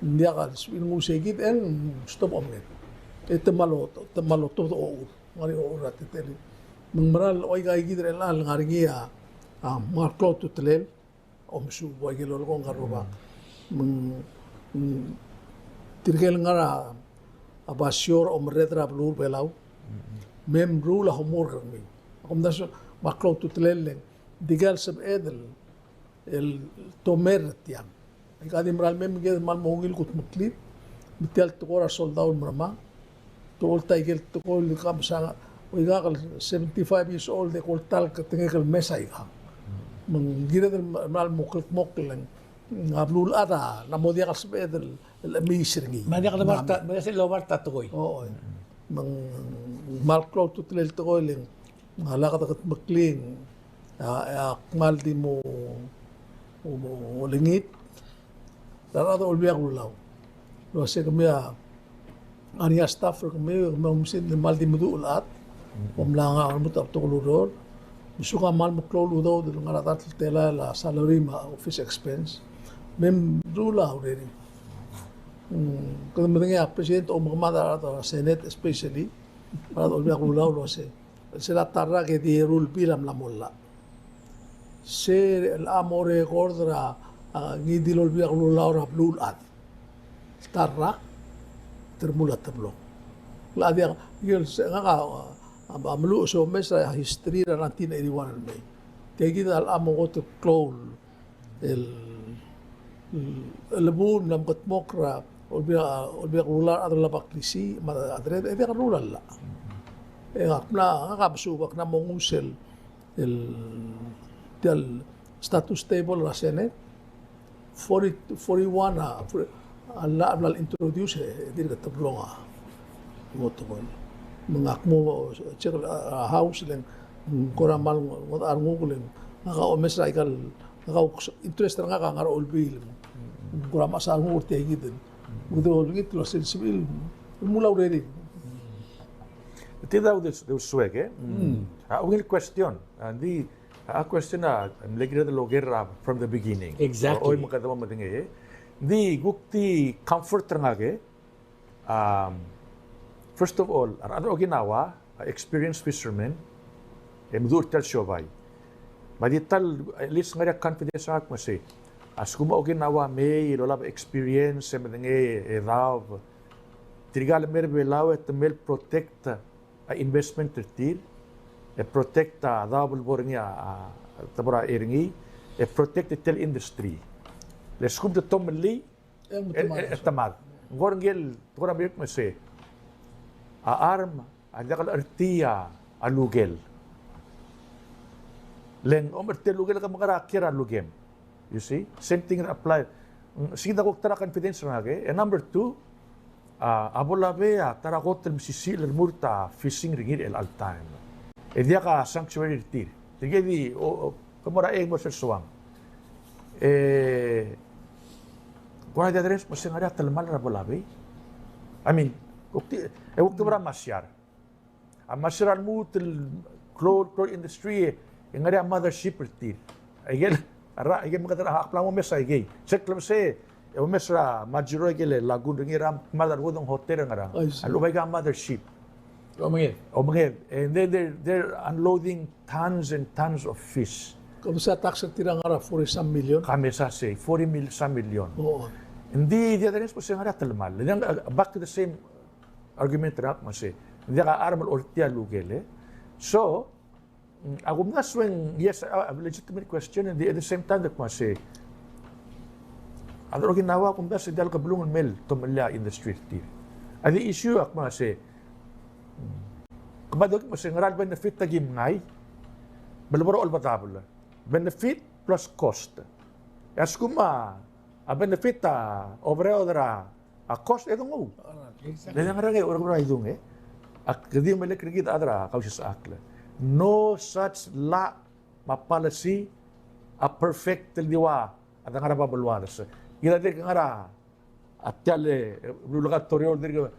ng diak a sebechir el nguu sei kid e ng stop omenged. E te mlo, te mlo tobed a ochur, ngar er ngii a ochur er a teletelel. Me ng mera el ua ika kid er chelecha el ngar er ngii a, a, me a klou a ultutelel, omesuub a ua ikel lolekoi el ngar er a rubak. Me ng, mm, tirke el ngar er a, a basio er a omerreder er a beluu er a Belau, me mruul a homework er ngii. Ak omdasu, me a klou a ultutelel e ng di ika el sebeched el, el tomer er tiang. Aika di mera el mei me kede kmal mo ungil kudmeklii, me tia el tekoi er a soldau el meremang, te olta ikel tekoi el ka mesa, oikak el seventy-five years old e ko olta el ketengek el mesa aika. Me ng kired el kmal mo kldmokl el ng a beluulechad a mla mo diak el sebeched el, el chemiis er ngii. Me a diak el oba er ta, me a diak el oba er ta tekoi. O, o. Me ng kmal klou a ultutelel el tekoi el ng a lak dekedmeklii, a, a kmal di mo, mo, mo olengit er a rechad er a Olbiil er a Kelulau el uase kemiu a ngar er ngii a staff er kemiu, kemiu a oumesingd el kmal di meduch el chad. Kom mla ngar er a lmuut er a betok el ureor. Me a lsekum a kmal meklou el udoud el ngar er a dart el telael a salary me a office expense, me mruul a urerir. Mm, kede medengei a president a omekemad a rechad er a Senate, especially a rechad er a Olbiil er a Kelulau el uase sel ta el rak e di eru el bill a mla mo llach. Se el mo record er a, a, ngii di el Olbiil er a Kelulau er a beluulechad. Ta el rak, te remuul a teblong. Ng diak, el se, ngak a, a, a meluches e omes er a history er a nineteen eighty-one el mei. Tia kid a mo kot el klou el, el, el bul, mla mekedmokl er a Olbiil, Olbiil er a Kelulau, a rechad er a Ngebaklisii, me a rechad er a, e diak el ruul a llach. E ngak mla, ngak a mesubak, ng mo nguu sel, el, tia el status table er a Senate, forty, forty-one a, forty, a llach a bla el introduce, e dirk teblong a, mo tekoi. Me ngak mo check er a House le ng kora kmal ngodech a renguk le ng, ngak a omes er aika el, ngak a interest er ngak a ngar er a Olbiil. Kora mechas a renguk er tia kid. Me kede olengit el uase sel sebechir el remuul a urerir. Tia kid a uldesuek, e? A ungil question. A, ng di, a question a mle kired el oker er a from the beginning. Exactly. Oi, me kede mo medengei, e? Ng di kuk di comfort er ngak, e? Um, first of all, a rechad er a Okinawa a experienced fishermen, e meduch er tia el siobai. Me a di ta el, at least ngar er ngii a confidence er ngak me sei, a lsekum a Okinawa mei el olab a experience, e medengei e daob, tirka el mei er a Belau e te mei el protect a investment er tir, e protect a daob el bo er ngii a, a, te bo er a er ngii, e protect tia el industry. Le lsekum te tomellii, e, e, e te mad. Ng kora ngikel, te kora mei me sei, a charm a diak el chertii a lukel. Le ng omertii a lukel e ke mekerang e kiei er a lukem. You see? Same thing apply. Mm, sei kid a kuk ta er a confidence er ngak, e. And number two, a, a Ponape a ta er a kot el mesisiich el remurt a fishing er ngii er chelecha el taem. E diak a sanctuary er tir. Tirke di, o, o, ke mo er a eai, mo er sel soang. E, kora di address me se ng ngar er ngii a telemall er a Ponape. I mean, kuk di, e kuk di mo er a masiar. A masiar a lmuut el klou, klou el industry, e ng ngar er ngii a mothership er tir. Aikel, a ra, aikel mekedechor a, ak mla mo omes aikei. Sel klebesei, e omes er a Majuro aikel lagoon er ngii er a mad a rengud e ng hotel er a ngerang. I see. A lechub aika a mothership. Omenged. Omenged. And then they're, they're unloading tons and tons of fish. Ke mesa tax er tir a ngar er a forty some million? Ke mesa sei, forty mil, some million. Oo. Ng di, di address me se ng ngar er ngii a telemall. Then, uh, back to the same argument er ngak me sei, ng diak a charm el chertii a lukel, e. So, mm, a kumdasu e ng, yes, a, a legitimate question, and the, at the same time, ak me sei, a rechad er a Okinawa a kumdasu e diak el kebelung el mei el tomellii a industry er tir. A di issue, ak me sei, mm, kemam a dokiu me sei ngera el benefit a ki mngai me le bo er a Olbedabel. Benefit plus cost. E a lsekum a, a benefit a oberaod er a a cost e denguu. Exactly. Le ng ngar er ngii a ureor er a idung, e. Ak di melekoi er kid a chad er a Kausisechakl. No such law me a policy a perfect el di ua a dengar er a bab el ua. Kid a dirk ngar er a tia el, e, beluulechad, toriul, dirk,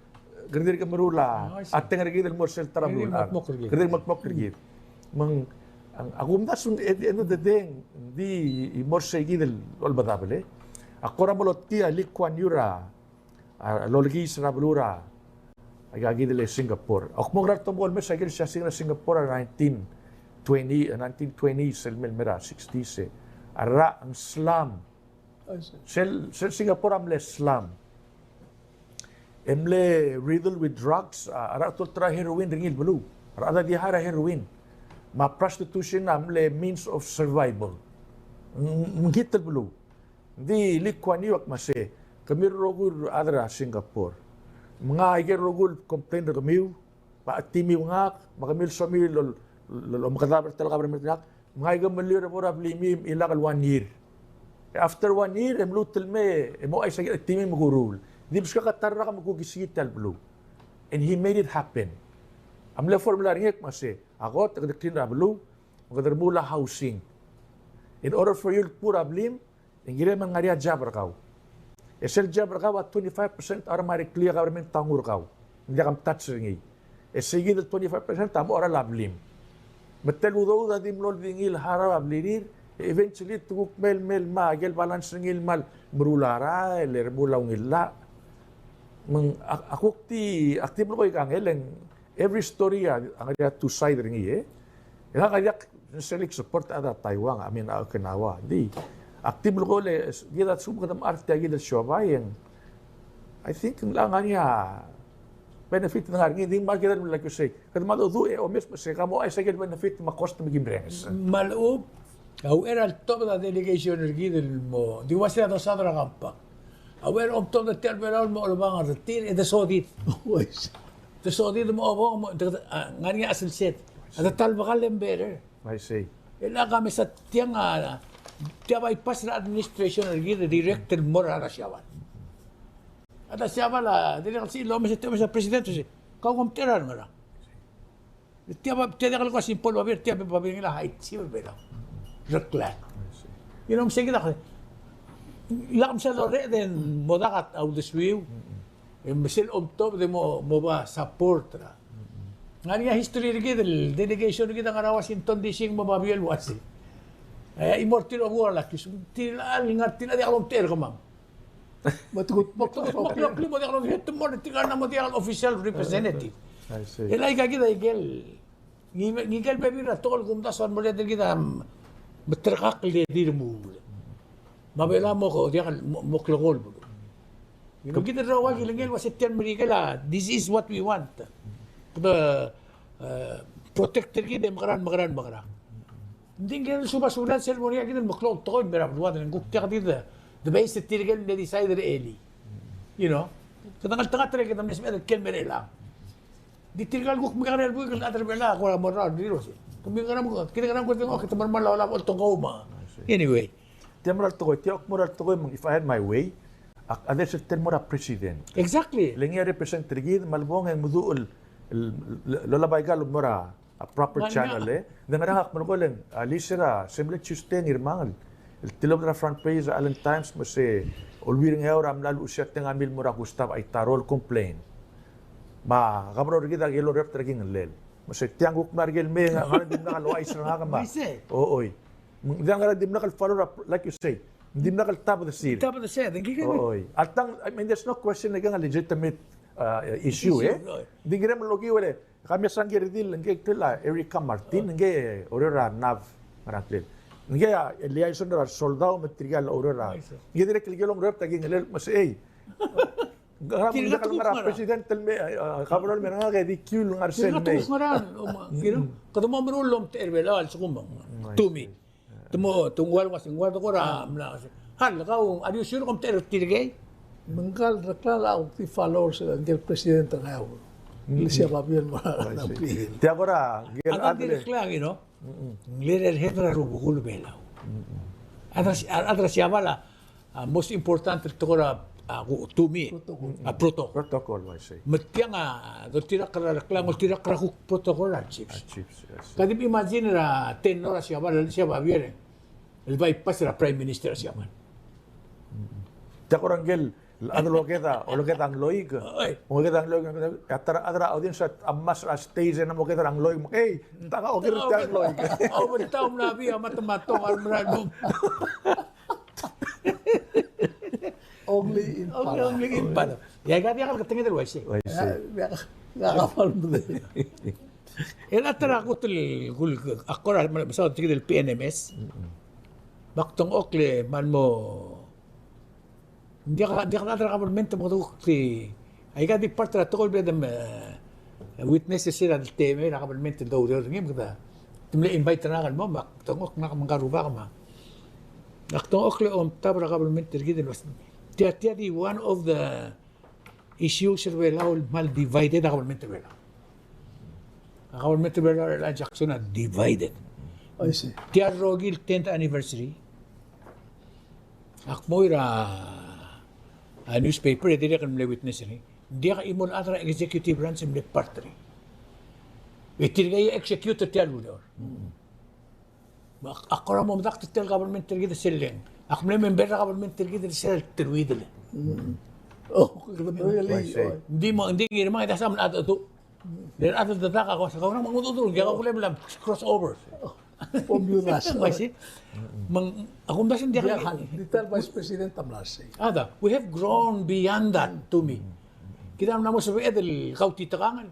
kede dirk meruul a, oh, I see, a teng er kid el mo er sel ta er a beluulechad. Kede dirk mekmokl er kid. Me ng, a kumdasu e, at the end of the day, ng di mo er sei kid el Olbedabel, e. Ak kora mo lotii a Lee Kuan Yew er a a, lolekiis er a beluu er a, aika kid el Singapore. Ak mo ngera el tomko el mes a ikel siasing er a Singapore er a nineteen twenty, a nineteen twenties el mei, el mei er a sixties, e. A rechad a slum. I see. Sel, sel Singapore a mle slum. E mle riddled with drugs, a, a rechad a olterau a heroin er ngii el beluu. A rechad a di hire a heroin. Me a prostitution a mle means of survival. Ng, ng hit el beluu. Ng di Lee Kuan Yew a kmo se, kemiu el rokui el chad er a Singapore, menga aike el rokui el complain er kemiu, me a chetimiu ngak, me kemiu el somiu el, el, el omekedab er tia el government er ngak, me ngak a ikemeliu er a bo er a blimim el lak el one year. E after one year, e mluut el mei, e mo ouchais aike el chetimiu me kuruul. Di meskak a ta el rak me kuk kisikii tia el beluu. And he made it happen. A mle formula er ngii a kmo se, a kot, e kede clean er a beluu, me kede remuul a housing. In order for you el kmu er a blim, e ng kirem el ngar er ngii a job er kau. E sel job er kau a twenty-five percent a automatically a government a nguu er kau. Ng diak a touch er ngii. E se kid el twenty-five percent a mo er a blim. Me tia el udoud a di mlo di ngii el harau a blirir, e eventually te kuk mei el, mei el mei aike el balance er ngii el mei el meruul a rael, e remuul a ungil llach. Me ng, a, a kuk di, ak di melekoi kangel e ng every story a, a ngar er ngii a two side er ngii, e. E ngak a diak, ng selik support a chad er a Taiwan, I mean, a Okinawa. Di, ak di melekoi el, kid a lsekum kede mechar tia kid el siobai e ng, I think ng locha ngar er ngii a benefit el ngar er ngii, di me kid a, like you say, kede mla dmu e omes me se ka mo ouchais aike el benefit me a cost me ki mrenges. Me a lechub, a uchei er a letobed a delegation er kid el mo, di ua se a dosaod er a compact. A uchei er a omtobed er tia el Belau el mo chelebangel er tir, e de sodid. De sodid mo obong, mo, de, a, ngar er ngii a chelsel. A de ta el bekall e ng better. I see. E le ak a mesa tiang a, tia bypass er a administration er kid el direct el mo er a Siabal. A Siabal a, direct el sel omes, omes a president, se, kau kom tera ngerang. Tia ba, tia diak el kuk simple babier, tia babier ngii a high chief er a Belau. Rekla. You know, me se kid a, lak mesa lorreched e mo dak a uldesuiu. E me sel omtobed e mo, mo ba support er a. Ng ngar er ngii a history er kid el delegation er kid a ngar er a Washington D C ng mo babier el uase, e, chimo er tir a obukel a kisu, tir a ngar, tir a diak lomtechei er kemam. Me te kuk, me te kuk, me te kuk, mo diak el official, te mo er tirka el mo diak el official representative. I see. El aika kid a ikel, ngike, ngike el bebil er a tekoi el kumdasu el mo er tir kid a, mm, me te rekakl el di remuul. Me a Belau a mo ko, diak el mo, mo klekool el beluu. You know, kid el rokui a kilengei el uase tia el Merikel a, this is what we want. Kede, eh, protect er kid e mekerang, mekerang, mekerang. Ng di ngike el subasubed el sel mo er ngii a kid el meklou el tekoi el mei er a beluad, e ng kuk diak di de, de base er tirke el mle decide er a elii. You know? Kede ngeltengat er kid el mle sebeched el ker el mei er chelechang. Di tirka el kuk mekekerei el buik el chad er a Belau a kora mo er a rirose. Kemiu ngerang, kid ngerang, kuk di ngak, kede mo er a Belau a olab oltengkou me. Anyway. Tia mo er a tekoi, tia kuk mo er a tekoi me ng, if I had my way, ak, a de sel tia el mo er a president. Exactly. Le ngii a represent er kid, me a lebong e ng meduch el, el, el, el olab aika el mo er a a proper channel, e. Ng di ngerang ak melekoi el, a, list er a, se mle Tuesday e ng Ngirmang el tilobed er a front page er a Island Times me se Olbiil er a Ngeaur a mla luchesii a tengamiu el mo er a Gustav Aitaro el complain. Me a governor er kid a kirel orrebet er a kingellel. Me se tiang kuk mla er ker el mei, ng ngar er ngii a dimlak el ouchais er ngak me a. Oi. Ng di ngerang dimlak el follow er a, like you say, dimlak el tabedesir. Tabedesir, ng kikil. Oi. Alta ng, I mean, there's no question, aika a legitimate, uh, issue, e. Issue, oi. Ng di kirem el okiu el Ka mesa ngike el redil, ngike el, a, Erica Martin, ngike oureor er a nav, ngerang ngklel. Ngike a liaison er a resoldau me tirke el oureor er a. Ngike dirrek el kirel el oureor er a kingellel me se, ei. Ngerang me ng diak el ngar er a president el mei, a, governor el mei er ngak e di kiu el ngar er sel mei. Kede mo meruul el omtechei er a Belau a lsekum, to me. Te mo, te ungil el uase, ungil el kora, mla, hal, kau, are you sure kom tech er tirkei? Me ngka el Reklal a kuk di followers er ngike el president er a Ngeaur. Le siab a babier el mo er a. Tia kora, ngike el chad el Reklal, you know? Ng le er a head er a rubekul Belau. A chad er a, a chad er a Siabal a, a most important el tekoi er a, a, ku-, to me. Protocol. A protocol. Protocol, I see. Me tiang a, doltirakl er a Reklal, doltirakl er a kuk protocol er a chiefs. A chiefs, I see. Ka di imagine er a tenure er a Siabal, siab a babier. El bypass er a Prime Minister er a Siabal. Tia kora ngike el chad el okeda, olokeda ngloik. Oi. Olokeda ngloik, a ta er a, a ta er a audience a mesa er a stage e ng okeda ngloik. Ei, ta ka oker tia ngloik. Obelta mla bi a matomato a mera el mo. Only in Palau. Only in Palau. E aika diak el ketenged el uaisei. Uaisei. E a, e a, e a, e a, E a ta er a kot el, kul, ak kora mesaod tia kid el P N M S. Me ak dengchokl e, me ng mo, ng diak, ng diak a rechad er a government me kede kuk di, aika di part er a tekoi el bla de, e, witness er sel temel a government el doureor er ngii me kede, te mle invite er ngak el mo, me ak dengchokl ngak me ngka el rubak me Ak dengchokl e omtab er a government er kid el uase tia, tia di one of the issues er a Belau el kmal divided a government er a Belau. A government er a Belau er a Jackson a divided. I see. Tia el rokui el tenth anniversary, ak mo er a, a newspaper e dirrek el mle witness er ngii. Ng diak a chimo el chad er a executive branch el mle part er ngii. E tirka a execute er tia el ureor. Ak, ak kora mo medakt er tia el government er kid er sel leng. Ak mle member er a government er kid er sel teruid el. Oh, kede mle, oh. Ng di mo, ng di ngii me ng di a sel mle chad el du. Le a chad el dedak a ko, se kora mo ngodechud, ng diak a kulem el cross over. Pomudas. Me a isei. Me ng, a kumdasu e ng diak. Diak, di tia el vice president a mla sei. A da, we have grown beyond that to me. Kid a mla mo sebeched el kautitekangel.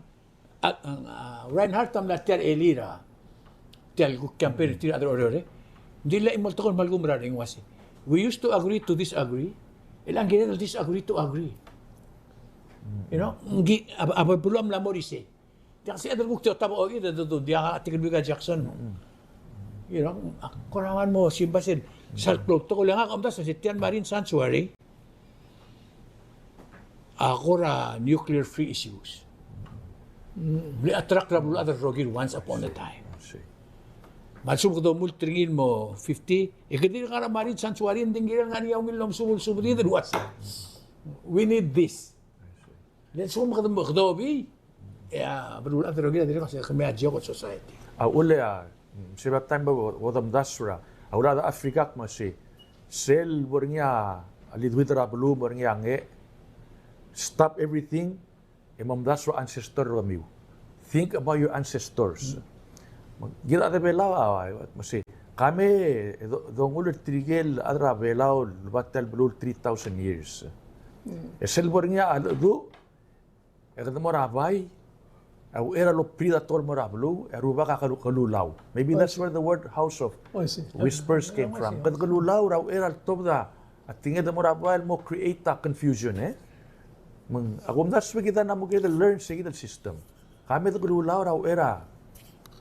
A, a, a, Reinhardt a mla tia el elii er a, tia el kuk campaign er tir a chad er a Oreor. Ng di le chimo el tekoi el kmal kumerang er ngii el uase, we used to agree to disagree. E le ng kired el disagree to agree. You know, ng di, a, a, a beluu a mla mo er isei. Diak, se a chad el kuk tia otab a oid, e, e, e, diak a tekelbuik a Jackson. You know, a kora ngar mo simbai sel, sel klou el tekoi el ngak a omdasu el se tia el Marine Sanctuary a kora nuclear free issues. Mle attract er a beluulechad el rokir once upon a time. Me a lsekum kede omult er ngii el mo fifty, e kede dirk ngar er a Marine Sanctuary, e ng di ng kirel ngar er ngii a ungil el omesubed, subedid el uase, we need this. Le a lsekum kede, kede obii, e a beluulechad el rokir a dirrek el uase kemiu a joke el society. A uchul e a, mm, se er a taem bo, bo domdasu er a, a uchul a Africa me sei, sel bo er ngii a liduid er a beluu, bo er ngii a ngech, stop everything, e momdasu er a ancestor er kemiu. Think about your ancestors. Me kid a chad er a Belau a, a, me sei, ka me, e do, dongull er tirke el chad er a Belau el leba tia el beluu el three thousand years. E sel bo er ngii a, a du, e kede mo er a bai, a uchei er a lobrir a tekoi el mo er a beluu, e a Rubak a kelu-, kelulau. Maybe that's where the word House of Whispers came from. Kede kelulau er a uchei er a letobed a tekinged el mo er a bai el mo create a confusion, e? Me ng, a kumdasu e kid a mla mo kid el learn se kid el system. Ka me de kelulau er a uchei er a,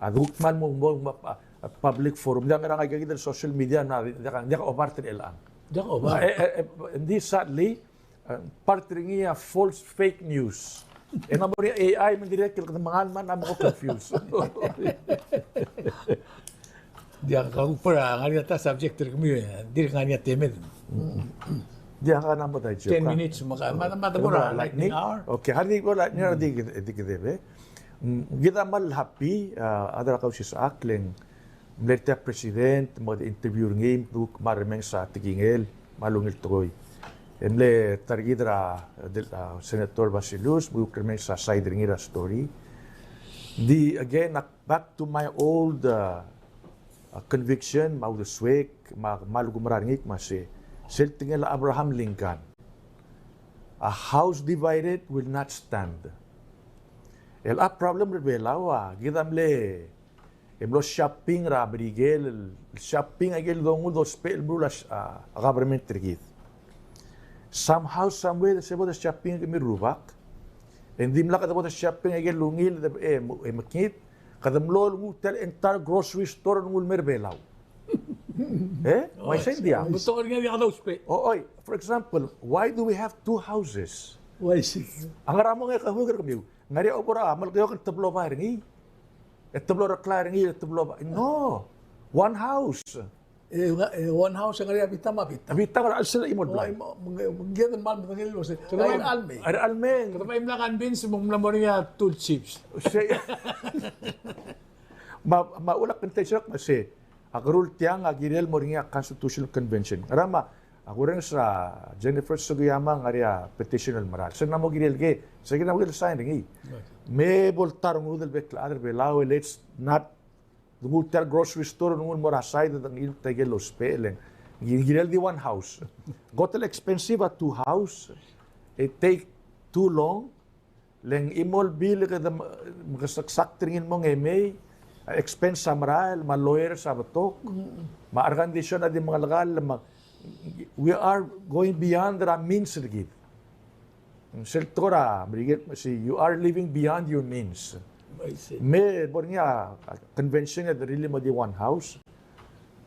a di kuk kmal mo, mo, mo, a, a public forum. Diak, ngera ngii kid el social media, ng diak, diak obart er chelechang. Diak obart. E, e, e, ng di sadly, e, part er ngii a false fake news. E ng mo er ngii a AI me ng dirrek el kede mengal me ng mo confuse. Diak, kuk bo er a ngar er ngii a ta subject er kemiu, e, dirk ngar er ngii a temed. Diak, ng mo ta joke. Ten minutes, me ka, me, me, me, lightning hour. Okay, ha di bo lightning, ha di, di kede be. Mm, kid a kmal happy, a, a chad er a Kausisechakl e ng mle er tia el president, me kede interview er ngii, me kuk kmal remenges a tekingel, me a ungil tekoi. E mle ta er kid er a, del, a, Senator Basilus, me kuk remenges a side er ngii er a story. Di, again, a, back to my old, a, a, conviction, me a uldesuek, me a, me a lekumerang er ngii, me sei, sel tekingel a Abraham Lincoln. A house divided will not stand. El a problem er a Belau a, kid a mle e mlo shopping er a Merikel, el shopping a ikel dongull el dousbech el meruul a, a government er kid. Somehow, somewhere, se bo de shopping kemiu el rubak. E ng dimlak de bo de shopping a ikel ungil, e, e mekngit, kede mlo nguu tia el entire grocery store el nguu el mei er a Belau. E? Uaisei ng diak? Betok er ngii a diak dousbech. O, oi, for example, why do we have two houses? Uaisei. A ngera mo ngii a kebuk er kemiu? Ng ngar er ngii a obo er a Melekeok e ng teblo bai er ngii. E teblo er a klai er ngii, e teblo bai. No. One house. E, e, one house e ng ngar er ngii a bita me a bita. A bita me a chelsel a chimo el blai. Ng kired el kmal medengei el uase, a irechar el mei. A irechar el mei. Kede bai mla convince me ng mla mo er ngii a two chips. Sei. Me a, me a ulak kngtei sel kmo sei, a kerul tiang a kirel mo er ngii a Constitutional Convention. Ngera me a A kurrenges er a Jennifer Sugiyama, ng ngar er ngii a petition el merael. Se ng mo kirel ke, se ng mo kirel sign er ngii. Right. Me bo el ta er a rengud el bek el chad er a Belau, let's not, de nguu tia el grocery store, de nguu el mo er a side, de ngii tia el ousbech, e le ng kirel di one house. Got el expensive a two house, it take too long, Le ng chimo el bill e kede me-, mekeseksakt er ngii el mong e mei, a expense a merael, me a lawyers a betok, me a air condition a di mengelekall, me a, we are going beyond er a means er kid. Sel tekoi er a Merikel, me sei, you are living beyond your means. I see. Me bo er ngii a, a convention e de really mo di one house.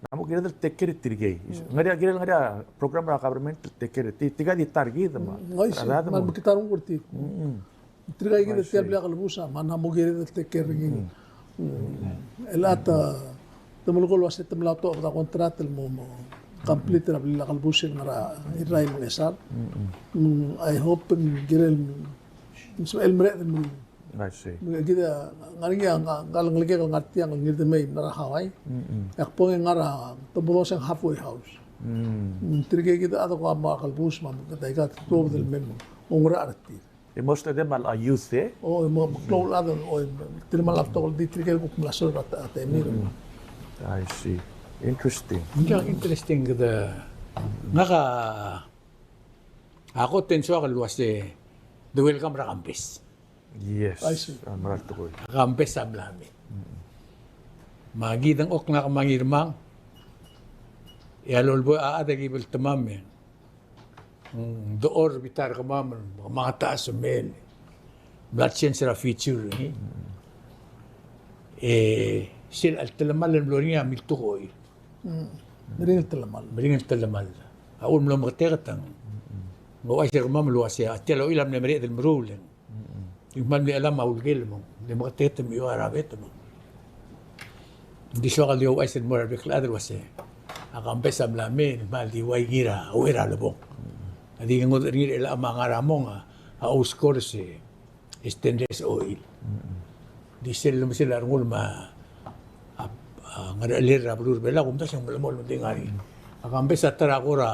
ng mo kired el take care er tirkei. Ng ngar er ngii a, kired el ngar er ngii a program er a government el take care er tir, tirka di ta er kid me a, mm, a rechad me a, me kid a renguk er tir. Tirka kid el tia el blil a kelebus a mla mo kired el take care er ngii. Mm. E le te, te melekoi el uase te mla otobed a contract el mo, mo, complete er a blil a kelebus el ngar er a Irrai me a Ngchesar. Mm, I hope ng kirel, ng sebechel el mereched el meruul. I see. Me kid a ngar er ngii a nga-, ngar er a ngelekek el ngar tiang el Ngirmedei el ngar er a Hawaii. Mm. E ak bo ngar er a, te bo doseng halfway house. Mm. Mm, tirke kid a chad el ko mo er a kelebus me a, me kede aika el tuobed el mei me oungerachel er tir. E most of them are youth, e? O, e mo, mo klou el chad, o, e, tir me a last, di tirke el kuk mla sorir a ta-, a temir. Mm. I see. Interesting. Ng diak interesting kede, ngak a, a kot e ng soak el uase, the welcome er a Kambes. Yes. I see. A mera el tekoi. A Kambes a mla mei. Mm. Me kid a ngak me a Ngirmang, e a lolebo a chad e ki bo el temam e ng dechor er a bita er kemam, me a ta semel. Mla change er a future, e. E, sel a telemall el mlo er ngii a miltekoi. Mm. Meringel telemall. Meringel telemall. A uchul me mlo meketeket e ng ouchais er kemam el uase, a tia el ochil a mle mereched el meruul e ng. Mm. Ng kmal mle chelam a ulekel me ng mle meketeket me ng ua er a bek me ng. Ng di soak el di ouchais el mo er a rebek el chad el uase, a Kambes a mla mei, ng kmal di ua ngii er a uchei er a lebong. A di ngodech er ngii er chelechang me a ngar er a mong a, a ouskor se stainless oil. Mm. Di sel, me sel a rengul me a, a, a ngerechelel er a beluu er a Belau, kumdasu e ng melemolem el di ngar er ngii. A Kambes a ta er a kora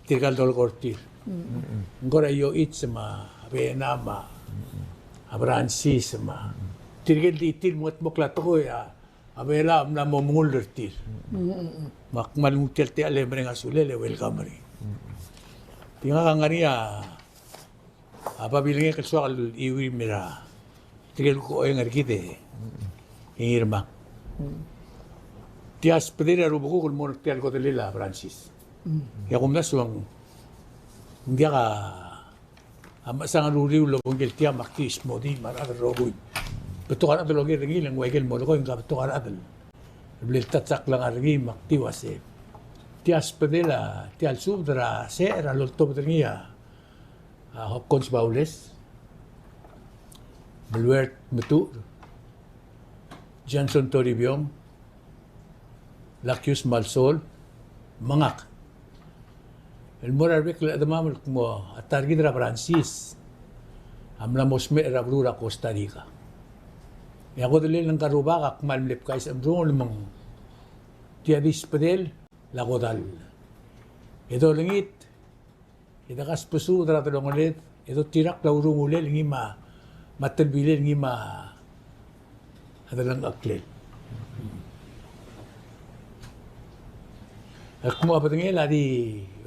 tirka el dolekoi er tir. Mm. Ng kora Yoichi me a Bena me a Francis me a tirke el di tir me ng mengedmokl a tekoi a, a Belau a mla mo mengull er tir. Mm. Me ak kmal nguu tia el techall e mereng a sulel e welcome er ngii. Di ngak a ngar er ngii a, a babilngek el soak el chuiuii er a tirke el kuk oeng er kid e Ngirmang. Mm. Tia sbedel a rubekuk el mo er tia el kodellel a Francis. Mm. E a kumdasu e ng diak a mechesang el uriul el obengkel tia me ak di smodii me a rechad el rokui. Betok a rechad el oker er ngii el ng ua ikel molekoi, ng ka betok a rechad el blal touch a klengar er ngii me ak di uase, tia sbedel a, tia el subed er a secher a loltobed er ngii a, a Hokkons Baules, Meluert Metuchel, Johnson Toribiong, Lakius Malsol, me ngak. El mo er a rebek el chedemam el kmo a ta er kid er a Francis a mla mo smecher er a beluu er a Costa Rica. E a kodellel ngka el rubak a kmal mle bkais a mrungel me ng tia di sbedel a kodall. E dolengit, e de kasbesubed er a delongeled, e dotirakl a urungulel ngii me a, me a telbilel ngii me a delengcheklel. E kmo a bedengel a di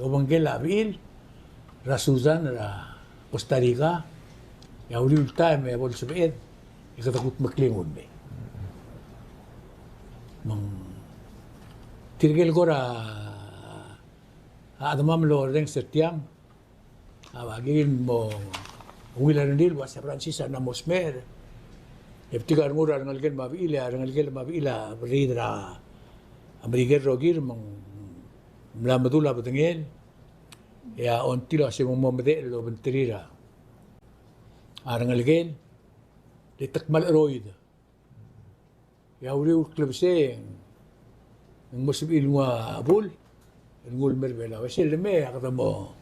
obengkel a bechil er a Susan er a Costa Rica, e a uriul el taem e bo lsebeched e kede kudmeklii nguu el mei. Me ng tirke el kora a chedemam el orrenges er tiang, a, a kirir el mo ungil a rengrir el uase a Francis a mla mo smecher. E betik a rengul er a rengelekel me a bechil, e a rengelekel me a bechil a berriid er a Merikel el rokir me ng mla medul a bedengel. E a ongtil a uase ng mo medechel el obengterir a rengelekel. Le te kmal cheroid. E a uriul el klebesei e ng mo sebechir el nguu a bul el nguu el mei er a Belau. E sel lemei e kede mo,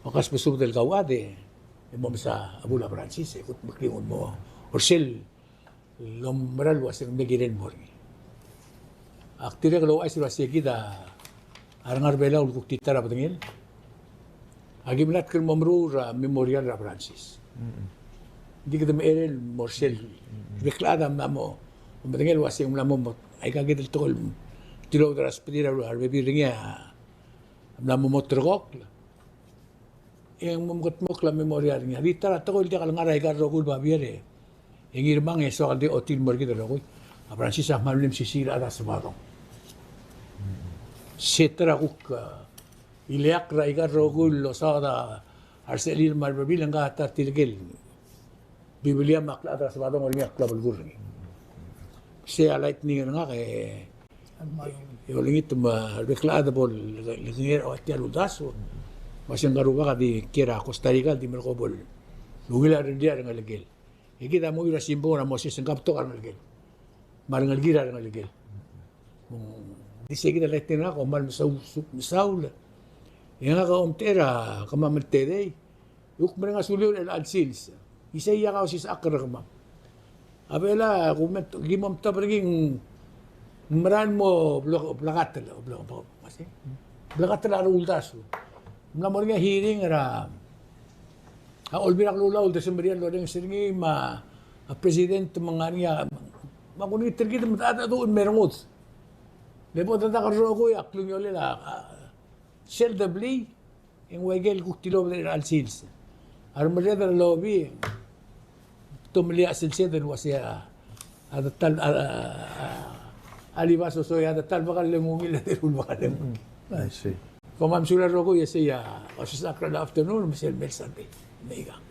mo kasbesubed el kauchad e mo mesa a bul a Francis e kudmeklii nguu el mo er sel lomeral el uase ng mle kirel el mo er ngii. Ak dirrek el ouchais el uase kid a a rengar er a Belau el kuk di ta er a bedengel. A ki mla tirke el mo meruul er a memorial er a Francis. Mm. Ng di kede mecherei el mo er sel. Mm. Bek el chad a mla mo medengei el uase ng mla mo, mo, aika kid el tekoi el tilobed er a sbedir a rebebil er ngii a mla mo mo terekokl. E ng mo mekedmokl a memorial er ngii. A di ta er a tekoi el diak el ngar er aika el rokui el babier e E Ngirmang e soak el di ochotii el mo er kid el rokui. A Francis a kmal mle mesisiich el chad er a Sebadong. Se ta er a kuk, eh, ileakl er aika el rokui el losaod a resechelir me a rebebil e ngka ta er tirke el Biblia me a klechad er a Sebadong er ngii a klou a belkul er ngii. Se a lightning er ngak e E olengit me a rebek el chad a bo lekengei er a tia el uldasu. Me se ngka el rubak a di kiei er a Costa Rica el di merekong bo lungil a rengrir a rengelekel. E kid a mo er a simbung er a Moses e ngka betok a rengelekel. Me a rengelekir a rengelekel. Me ng di sei kid a late er ngak a kmal mesaul, mesaul. E ngak a omtechei er a kemam el tedei. E kuk mereng a suliu er chelecha el sils. Isei a kau osisechakl er kemam. A Bechela, kume, ki mo omtab er ngii ng mera el mo blo-, blekatel, blo-, blo-, blekatel a reuldasu. Ng mla mo er ngii a hearing er a, a Olbiil er a Kelulau el Desmerial el orrenges er ngii me a president me ng ngar er ngii a, me a kulengit er kid me a, a, a, a, me a rengud. Le bo dedak el rokui a klungiolel a, a, sel deblii, e ng ua ikel kuk tilobed er chelecha el sils. A remerreder er a lobby, te meliu a sel sel el uasei a, a de ta el, a, a, a, a liba sosoi a de ta el bekall el ungil, a de ta el bekall el ungil. Mm, I see. Kom kmal mesulang el rokui, e sei a osisechakl er a afternoon, me sel mei el Sunday. Me ikang.